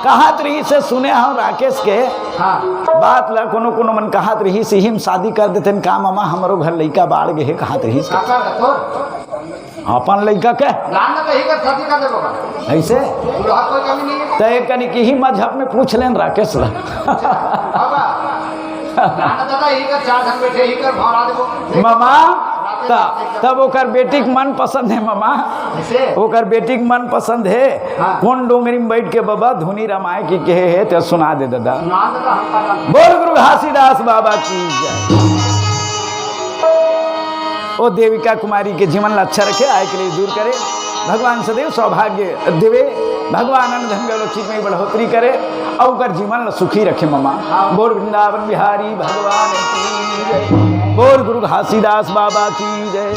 कहत रहिस हे सुने हंव राकेश के हाँ। बात ला, कोनो कोनो मन कहत रहिस, इही में शादी कर देतेन का ममा, हमरो घर लइका बाढ़ गे हे, कहत रहिस। का कर दे तोर? अपन लइका के। लान ना तो ही कर शादी कर दे बाबा। ऐसे? दुल्हा कोई कमी नहीं है। त एक कनी की ही मजहब में पूछ लेन राकेश ला। बाबा, लान ना दादा ही कर चार जन बैठे ही कर भरा देबो। ममा, त, तब ओकर बेटी के मन पसंद हे ममा। ऐसे? ओकर बेटी के मन पसंद हे। हाँ। कोन डोंगरी में बैठ के बाबा धुनी रमाए की कहे हे, ते सुना दे दादा। सुना दे दादा, हम पता। बोल गुरु घासीदास बाबा की जय। ओ देविका कुमारी के जीवन ला अच्छा रखे, आय कलेश दूर करे। भगवान सदैव सौभाग्य देवे। भगवान अन्न धन गौलक्षी में बढ़ोतरी करे अउ ओकर जीवन ला सुखी रखे ममा। बोल वृंदावन बिहारी भगवान की जय। बोल गुरु घासीदास बाबा की जय।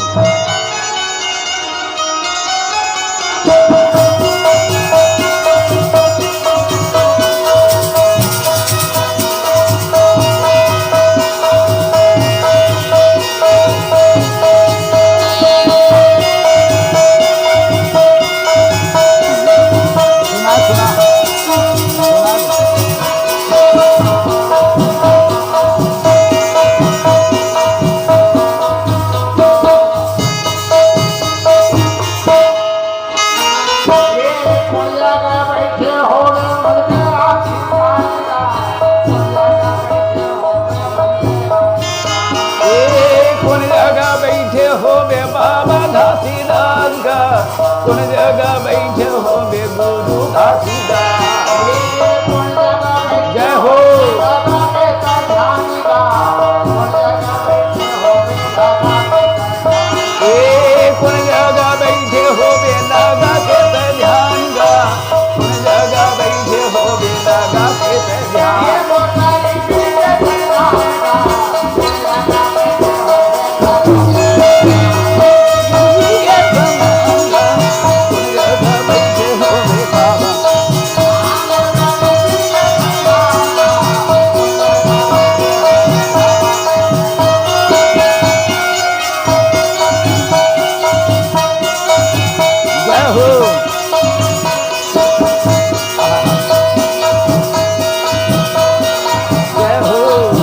ए, कोन जगह बैठे होबे बाबा घासीदास का? कोन जगह बैठे होबे गुरु हो। जय हो।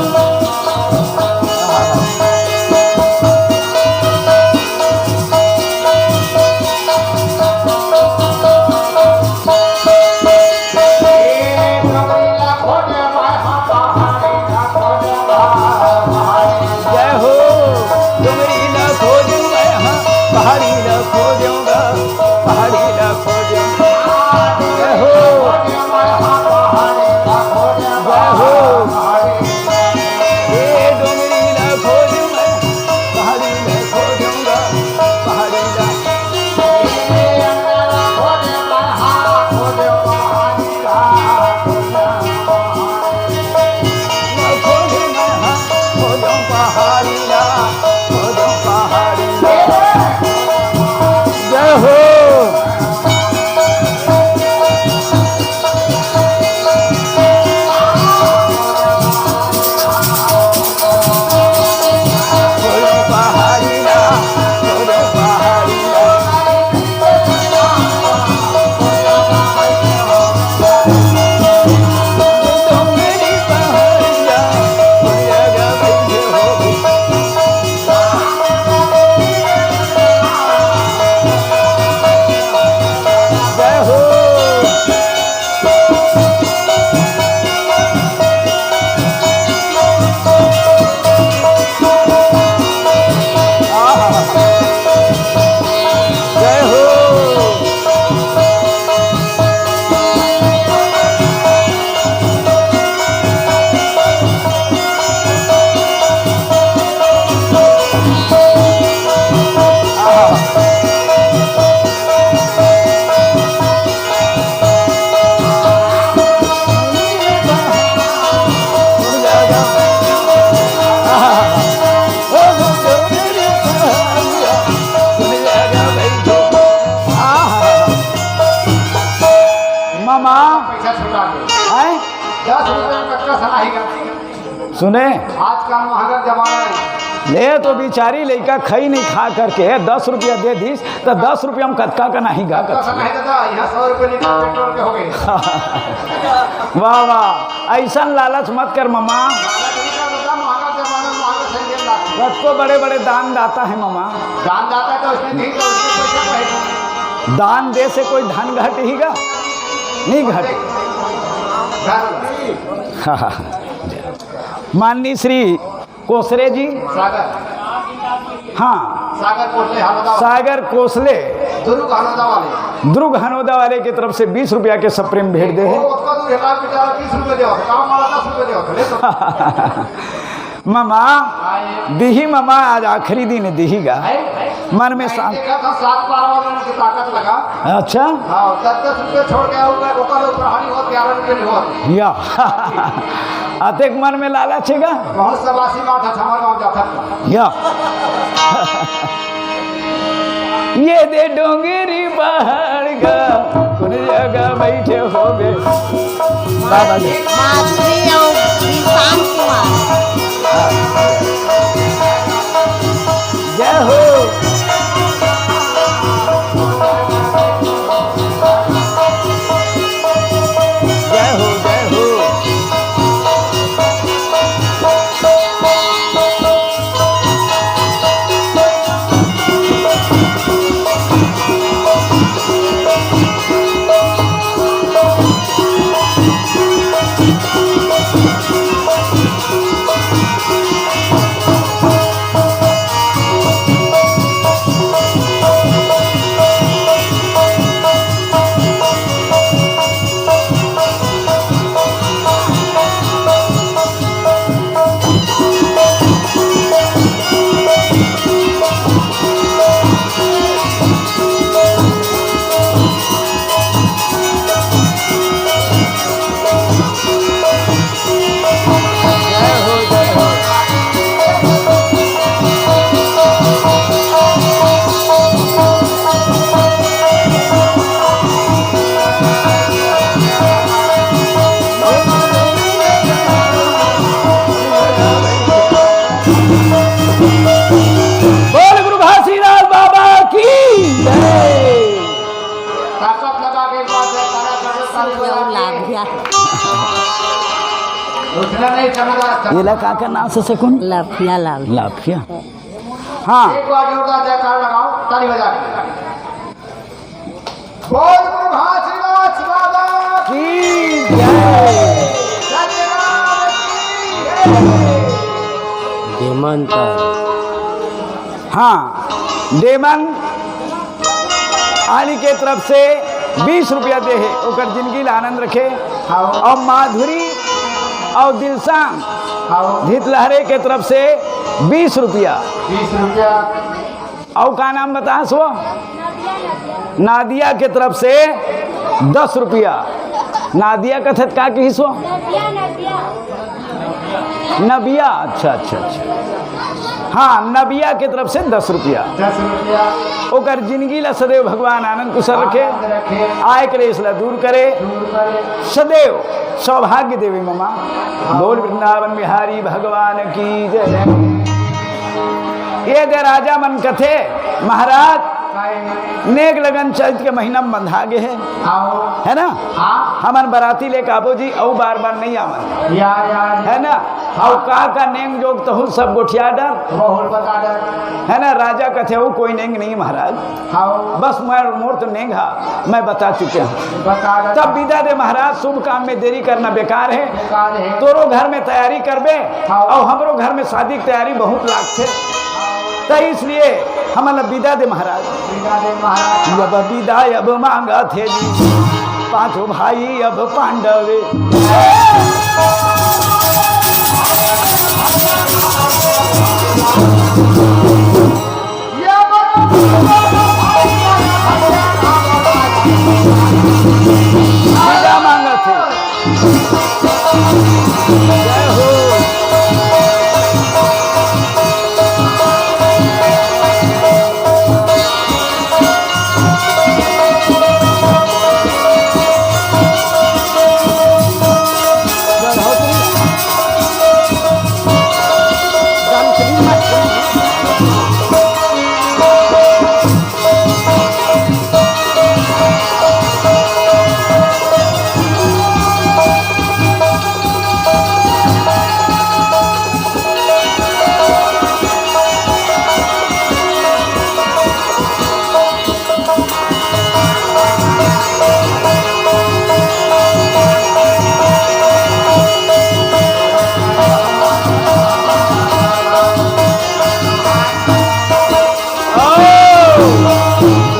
जय हो। डोंगरी ला खोजूं मैं, हाँ, पहाड़ी ला खोजूंगा, पहाड़ी ला खोजूंगा। जय हो। जय हो। ए डोंगरी ला खोजूं मैं, पहाड़ी ला खोजूंगा, पहाड़ी ला। जय हो। मामा। पैसा छुटा दे। हैं? दस रुपया में कतका सनाही गा। सुने? आजकल महंगा जमाना है। ले तो बिचारी लइका खई नहीं खा करके दस रुपया दे दिस, त दस रुपया में कतका का नहीं गा कतका कत। सनाही दादा, यहाँ सौ रुपये लीटर पेट्रोल के हो गए। वाह, वाह, अइसन लालच मत कर, मामा। लालच नहीं कर दादा, महंगा जमाना, महंगा सैंडल लागे। कतको बड़े-बड़े दानदाता हे, मामा। दानदाता तो उसने दी, तो उसने पैसा कहे। दान दे से कोई धन घट ही गा? नहीं घट। धन। माननीय श्री कोसरे जी। सागर। हाँ। सागर कोसले हनोदा वाले। सागर कोसले। दुर्ग हनोदा वाले। दुर्ग हनोदा वाले की तरफ से बीस रुपया के सप्रेम भेंट दे हे। वो ओतका दूर है, लाल बेचारा बीस रुपये दे, काम वाला दस रुपये दे, ले तो। मामा, आए। दिही मामा, आज आखिरी दिन दिही गा। आए, आए। मन में आए, शांत। देखा था, सात पारा वाले की ताकत लगा। अच्छा। हाँ, दस दस रुपये छोड़ के आऊंगा, ओकर ऊपर हानि होत, ग्यारह रुपये नहीं होत। या। अतेक मन में लालच हे गा? बहुत सबासी बात है, हमारे गाँव जाता था। या। ये दे डोंगरी पहाड़ गा, कोन जगह बैठे होबे? बाबा जी। माधुरी अउ निशांत कुमार। जय हो। जय हो, जय हो। ये ला का, का नाम से, से कौन? लाफिया लाल। लाफिया। हाँ। एक बार जोरदार जयकार लगाओ, ताली बजा के। बोल प्रभात श्रीवास बाबा की जय। सत्यनारायण की जय। देमन हाँ, देमन आनी के तरफ से बीस रुपया दे हे, ओकर जिंदगी ला आनंद रखे। हाँ। और माधुरी और दिलसांग हाँ। धितलहरे के तरफ से बीस रुपया। बीस रुपया। और का नाम बतास वो? नादिया के तरफ से दस रुपया। नादिया कथत का कहिस वो? नबिया, अच्छा, अच्छा, अच्छा। हाँ, नबिया के तरफ से दस रुपया। दस रुपया। ओकर जिंदगी ला सदैव भगवान आनंद कुशल रखे, आनंद रखे। आय क्लेश ला दूर करे, दूर करे। सदैव सौभाग्य देवे ममा। हाँ। बोल वृंदावन बिहारी भगवान की जय। ये दे राजा मन कथे, महाराज, नेग लगन चैत के महीना में बंधा गे हे, हाँ। है ना? हाँ। हमन बराती लेके आबो जी, अउ बार बार नहीं आवन। या, या, या। है ना? अउ का का नेंग जोग तहुल सब गोठिया डर। बहुल बता डर। है ना? राजा कथे, "अउ कोई नेंग नहीं महाराज।" हाँ। बस मैं, मोर तो नेंग हा, मैं बता चुके हूँ। बता डर। तब विदा दे महाराज, शुभ काम में देरी करना बेकार है। बेकार है। तोरो घर में तैयारी करबे, हाँ। अउ हमरो घर में शादी की तैयारी बहुत लागथे। त इसलिए हमन ला विदा दे महाराज। विदा दे महाराज। अब विदा अब मांगथे जी, पांचों भाई अब पांडव। विदा मांगथे। जय हो।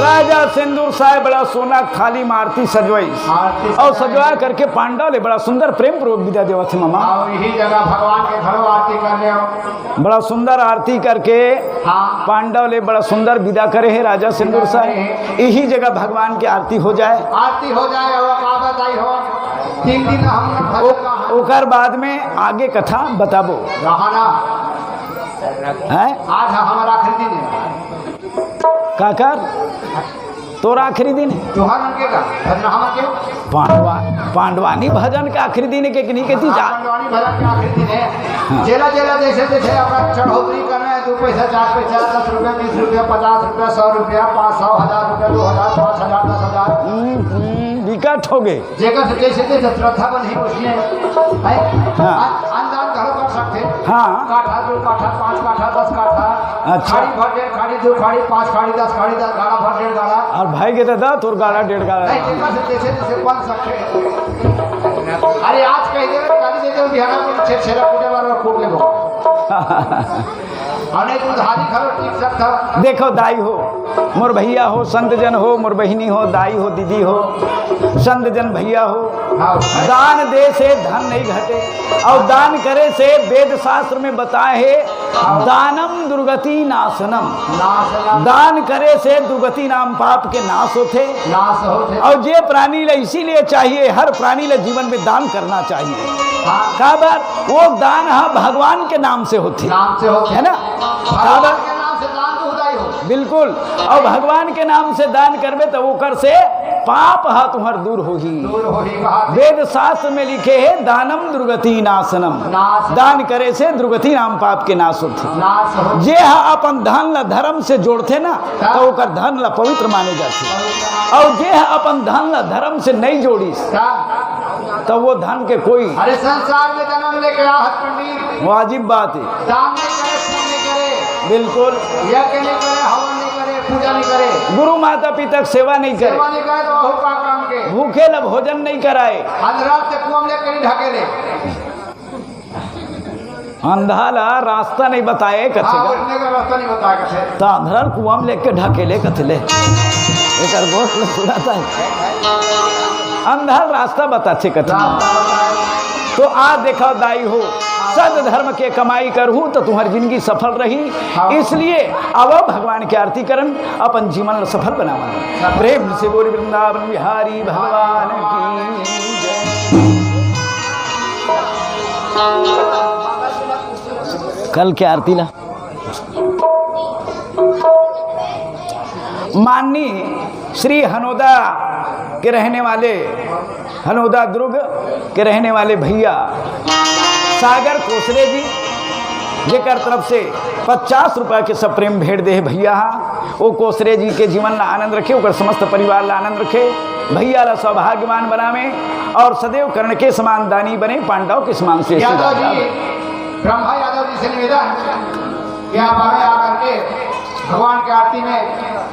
राजा सिंदूर साय बड़ा सोना थाली म आरती सजवाइस। आरती अउ सजवाए करके पांडव ले बड़ा सुंदर प्रेम पूर्वक विदा देवत हे, ममा। अउ इही जगह भगवान के घरो आरती कर ले। बड़ा सुंदर आरती करके हाँ। पांडव ले बड़ा सुंदर विदा करे हे राजा सिंदूर साय। करे हे। इही जगह भगवान के आरती हो जाए। आरती हो जाए अउ का बताई हो, तीन दिन हम भजन ओ-, का ओकर बाद में आगे कथा बताबो। रहना। हैं? आज हमारा आखिरी दिन है। काकर? तोर आखिरी दिन हे? तोहर मन के का? भजन हमन के? पांडवा-, पांडवानी भजन के आखिरी दिन हे के नहीं कहती जा? पांडवानी भजन के आखिरी दिन हे। हाँ। जेला, जेला जैसे, जैसे अपना चढ़ोतरी करना हे, दो पैसा, चार पैसा, दस रुपया, बीस रुपया, पचास रुपया, सौ रुपया, पाँच सौ, हजार रुपया, दो हजार, पाँच हजार, दस हजार। हम्म, हम्म, विकट हो गए। जेकर से जैसे, जैसे श्रद्धा बनही, उसने, हैं? हाँ। अन-, अनदान घलो कर सकथे। हाँ। काठा, दो काठा, पाँच काठा, दस काठा। अच्छा। खाड़ी भर डेढ़ खाड़ी, दो खाड़ी, पाँच खाड़ी, दस खाड़ी, दस गाड़ा भर डेढ़ गाड़ा। अउ भाई के दादा, तोर गाड़ा डेढ़ गाड़ा। नहीं, जेकर से जैसे तैसे बन सकथे। अरे, आज कह दे, गाड़ी दे दे, बिहान में छेर छेरा कूटे वाला कूट लेबो। अउ नहीं तो उधारी घलो टिक सकथा। देखो दाई हो, मोर भैया हो, संत जन हो, मोर बहिनी हो, दाई हो, दीदी हो, संत जन भैया हो, हाँ। दान दे से धन नहीं घटे, अउ दान करे से वेद शास्त्र में बताए हे, दानम दुर्गति नाशनम। नाशनम। दान करे से दुर्गति नाम पाप के नाश होथे। नाश होथे। अउ जे प्राणी ला इसीलिए चाहिए, हर प्राणी ला जीवन में दान करना चाहिए। हाँ। काबर? वो दान ह भगवान के नाम से होथे। नाम से होथे। है ना? भगवान काबर? के नाम से दान तो होता ही हो। बिल्कुल। अउ भगवान के नाम से दान करबे त ओकर से पाप ह तुहर दूर होही। दूर होही बात। वेद शास्त्र में लिखे हे, "दानम दुर्गति नाशनम।" नाश। दान करे से दुर्गति नाम पाप के नाश होथे। नाश होथे। जे ह अपन धन ला धर्म से जोड़थे ना, हाँ। त ओकर धन ला पवित्र माने जाथे। पवित्र। अउ जे ह अपन धन ला धर्म से नहीं जोड़िस, हाँ। तो वो धन के कोई अरे, संसार में जन्म लेके आहत पंडित। वाजिब बात है। दान नहीं करे, पुण्य नहीं करे। बिल्कुल। यज्ञ नहीं करे, हवन नहीं करे, पूजा नहीं करे। गुरु माता पिता के सेवा नहीं करे। सेवा नहीं करे तो वहू का काम के। भूखे ला भोजन नहीं कराए। अंधरा से कुआं में लेके नहीं ढकेले। अंधा ला रास्ता नहीं बताए कथे हाँ, गा। उठने का रास्ता नहीं बताया कथे। तो अंधरा ल कुआं में लेके ढकेले कथे ले। एकर गोठ ल सुनाता है। अंधा ल रास्ता बताथे कथे। रास्ता बताए। तो आ देखा दाई हो, सद धर्म के कमाई करहू तो तुम्हारी जिंदगी सफल रही। हाँ। इसलिए अब भगवान के आरती करन अपन जीवन ला सफल बनावन। प्रेम से बोली वृंदावन बिहारी भगवान की जय। कल के आरती ला माननीय श्री हनोदा के रहने वाले, हनोदा दुर्ग के रहने वाले भैया सागर कोसरे जी, जेकर तरफ से पचास रुपया के सप्रेम भेंट दे हे भैया हा। वो कोसरे जी के जीवन ला आनंद रखे, ओकर समस्त परिवार ला आनंद रखे, भैया ला सौभाग्यवान बनावे और सदैव कर्ण के समान दानी बने, पांडव के समान से यादव जी, ब्रह्मा यादव जी से निवेदन कि आप आगे आकर के भगवान की आरती में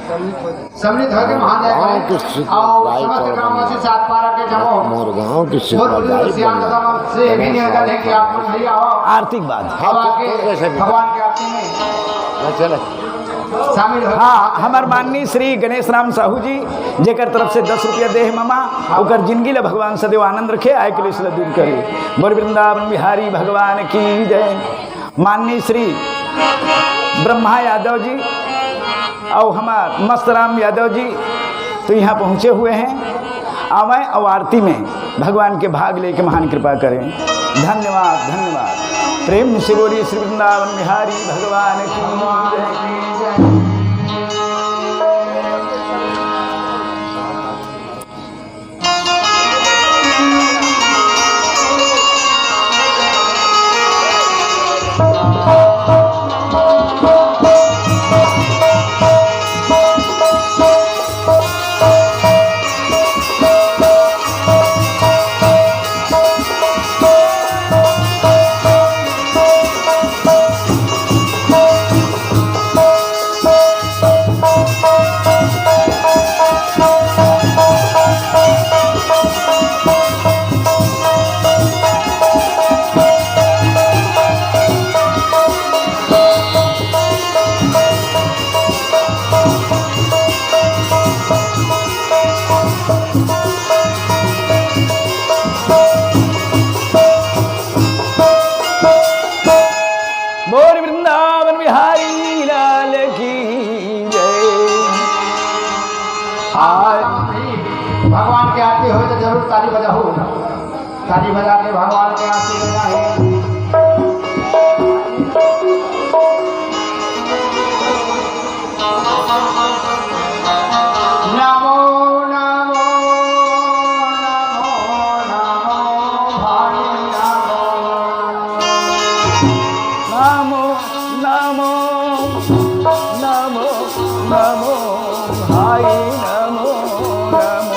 सम्मिलित होकर महान गाँव की स्थिति और समस्त ग्रामवासी सात पारा के जमो मोर गाँव की स्थिति श्याम दादा से भी निवेदन है कि आप लोग भैया आओ। आरती के बाद। अब आके भगवान की आरती में चले। शामिल हो। हाँ, हमार माननीय श्री गणेश राम साहू जी, जेकर तरफ से दस रुपया दे हे ममा, ओकर जिंदगी ला भगवान सदैव आनंद रखे, आय क्लेश ला दूर करे। बोल वृंदावन बिहारी भगवान की जय। माननीय श्री ब्रह्मा यादव जी और हमार मस्तराम यादव जी तो यहाँ पहुँचे हुए हैं। आवे और आरती में भगवान के भाग लेके महान कृपा करें। धन्यवाद, धन्यवाद। प्रेम से बोलिए श्री वृंदावन बिहारी भगवान की जय। बोल वृंदावन बिहारी लाल की जय। आज भगवान के आरती हो तो जरूर ताली बजाओ। ताली बजा के भगवान के आरती बजाओ। नमो, नमो, नमो, नमो, भाई नमो। नमो, नमो, नमो, नमो, भाई नमो, नमो।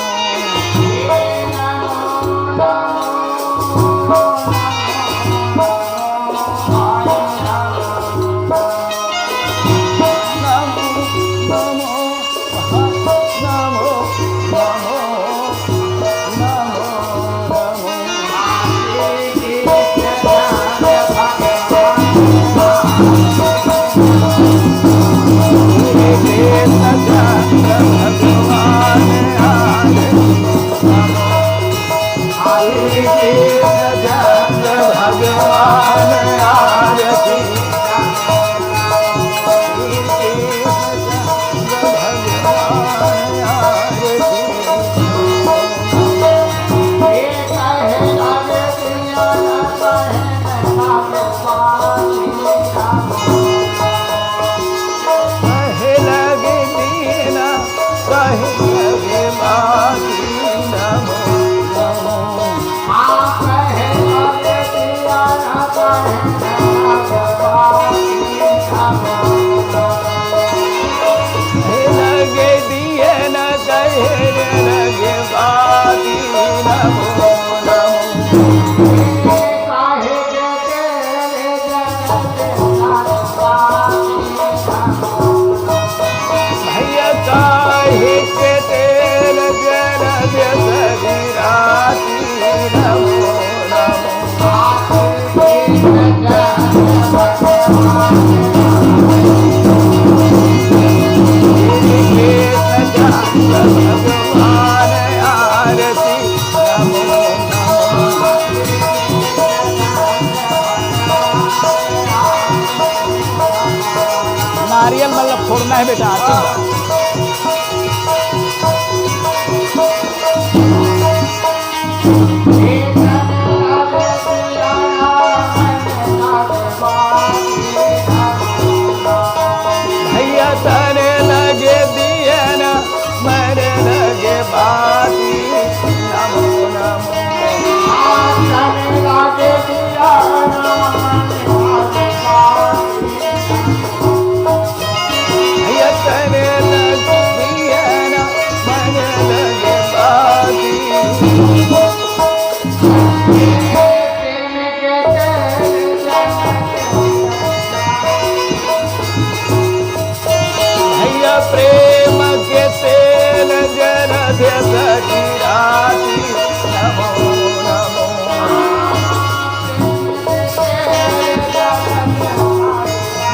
भगवान आरती नमो नमो। नारियल मतलब फोड़ना है बेटा, आरती का। भैया तने लगे दिया ना, मरे लगे बाती। नमो नमो। तने लगे दिया ना, मरे लगे बाती। भैया तने लगे दिया ना, मरे लगे बाती। भैया प्रेम के तेल जल दे सखी राती। नमो नमो।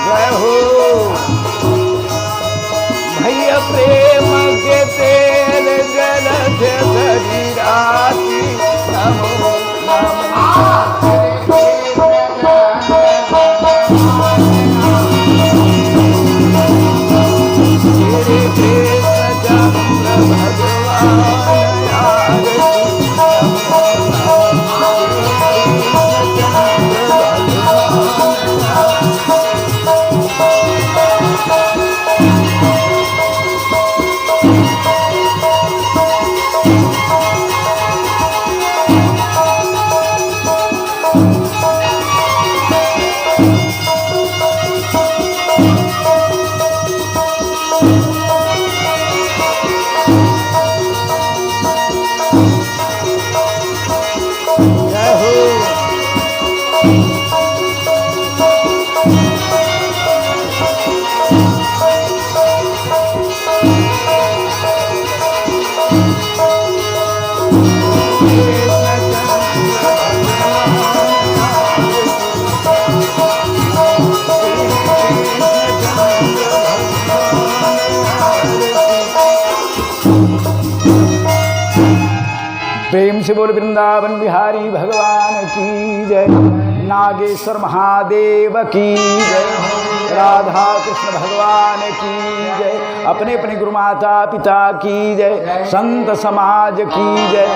जय हो। भैया प्रेम के तेल जल दे सखी राती। नमो नमो। प्रेम से बोल वृंदावन बिहारी भगवान की जय, नागेश्वर महादेव की जय, राधा कृष्ण भगवान की जय, अपने अपने गुरु माता पिता की जय, संत समाज की जय,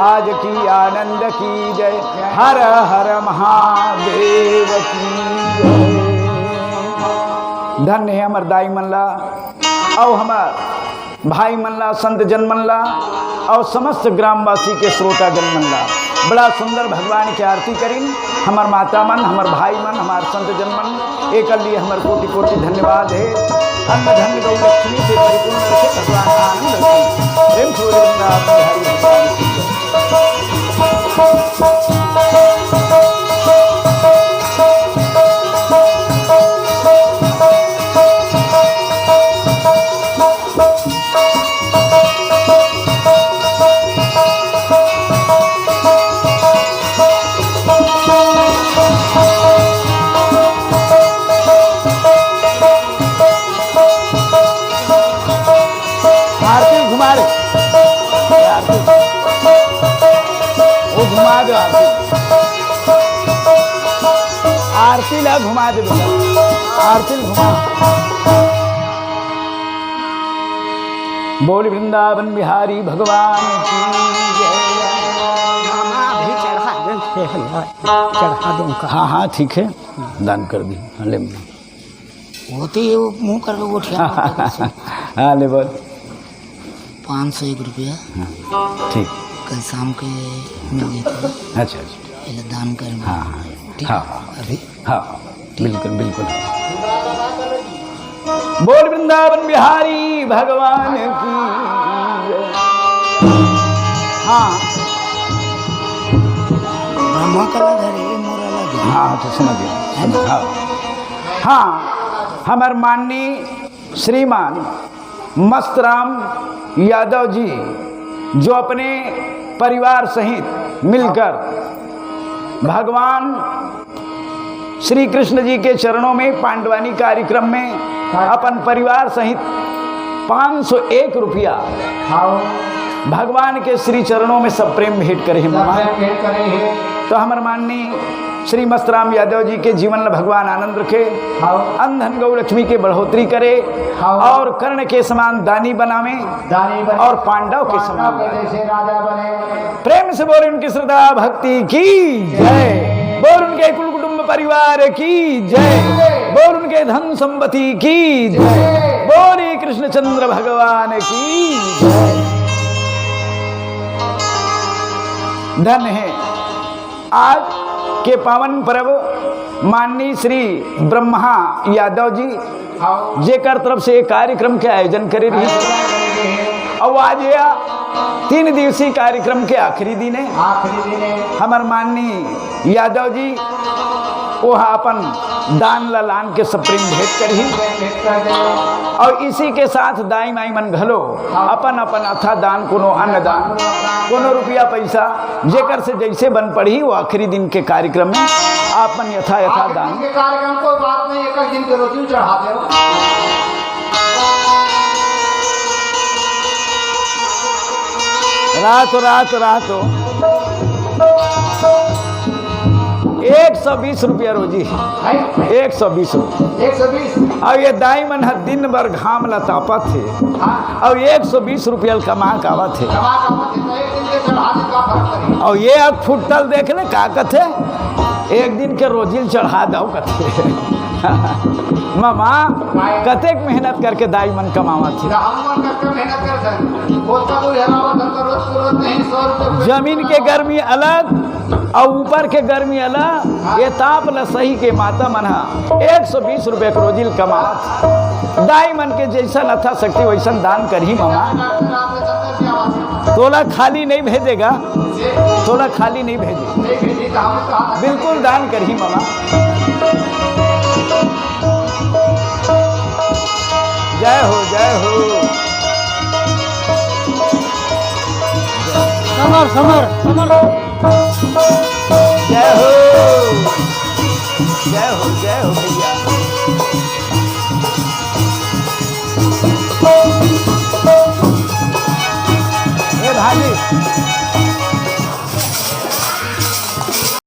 आज की आनंद की जय, हर हर महादेव की जय। धन्य हे हमर दाई मन ला, अउ हमर भाई मन ला, संत जन मन ला, अउ समस्त ग्रामवासी के श्रोता जन मन ला। बड़ा सुंदर भगवान के आरती करिन हमर माता मन, हमर भाई मन, हमर संत जन मन। एकर लिए हमर कोटि कोटि धन्यवाद हे। अन्न धन गौ लक्ष्मी से परिपूर्ण रखे भगवान, आनंद रखे। प्रेम से बोलिए वृंदावन बिहारी भगवान की जय। आरती घुमा रे। आरती। वो घुमा दे आरती। आरती ला घुमा दे बेटा। आरती ला घुमा। बोल वृंदावन बिहारी भगवान की जय। मामा अभी चढ़ा दे, चढ़ा दूंगा। हाँ, हाँ, ठीक है, दान कर दी। हाँ, ले। वो तो ये मुंह करके गोठिया मारता है। हाँ, ले बोल। पाँच सौ एक रुपया। हाँ, ठीक। कल शाम के मिल गया था। अच्छा, अच्छा। ये लो दान कर। हाँ, हाँ, ठीक। हाँ, हाँ, अभी। हाँ, हाँ, बिल्कुल, बिल्कुल। बोल वृंदावन बिहारी भगवान की। हाँ। ब्रह्मा कला धरे, मोरा लगे। हाँ, तो समझ गया। है ना? हाँ। हाँ, हमर माननीय श्रीमान मस्तराम यादव जी, जो अपने परिवार सहित मिलकर भगवान श्री कृष्ण जी के चरणों में पांडवानी कार्यक्रम में अपन परिवार सहित पाँच सौ एक रुपया हाँ। भगवान के श्री चरणों में सप्रेम भेंट करे हे सब ममा। प्रेम भेंट करे हे। तो हमर माननीय श्री मस्तराम यादव जी के जीवन ल भगवान आनंद रखे, हाँ। अन धन गौ लक्ष्मी के बढ़ोतरी करे, हाँ। और कर्ण के समान दानी बनावे, दानी बने। और पांडव के पांडव समान के राजा। जैसे राजा बने। प्रेम से बोल उनकी श्रद्धा भक्ति की जय, बोल उनके कुल कुटुंब परिवार की जय, बोल उनके धन संपत्ति की जय, बोली कृष्णचंद्र भगवान की जय। धन्य हे आज के पावन पर्व माननीय श्री ब्रह्मा यादव जी, जेकर तरफ से ये कार्यक्रम के आयोजन करे रहिस। अउ आज ये तीन दिवसीय कार्यक्रम के आखिरी दिन हे। आखिरी दिन हे। हमर माननीय यादव जी ओहा अपन दान ला लान के सप्रेम भेंट करही। भेंट कर दे। अउ इसी के साथ दाई माई मन घलो अपन अपन अथा दान, कोनो अन्न दान, कोनो रुपया पैसा, जेकर से जैसे बन पड़ही, वो आखिरी दिन के कार्यक्रम में आप मन यथा यथा आखिरी दान। दिन के कार्यक्रम कोई बात नहीं, एक दिन के रोटी चढ़ा दे। रात, रात, रात। एक सौ बीस रुपया रोजी। हैं? एक सौ बीस रुपया। एक सौ बीस। अब ये दाई मन ह दिन भर घाम ला तापत हे। हाँ। अउ एक सौ बीस रुपया ल कमा के आवत हे। कमा के आवत हे, तो एक दिन के चढ़ा दे, का फर्क पड़ी? अउ ये अब फुटल देख ले, का कथे, एक दिन के रोजी ल चढ़ा दव कथे। ममा, कतेक मेहनत करके दाई मन कमावत हे। तो हम मन कतका मेहनत करत हन। बोलता कोई हरावत, हम तो रोज के रोज नहीं, सौ रुपये। जमीन के गर्मी अलग, अउ ऊपर के गर्मी अलग, ये ताप ल सही के माता मन ह एक सौ बीस रुपया के रोजी ल कमावत। दाई मन के जैसन यथाशक्ति वैसन दान करही ममा। तोला खाली नहीं भेजे गा, तोला खाली नहीं भेजे। बिल्कुल दान करही ममा। जय हो, जय हो। समर, समर, समर। जय हो, जय हो, जय हो भैया। ए भाभी,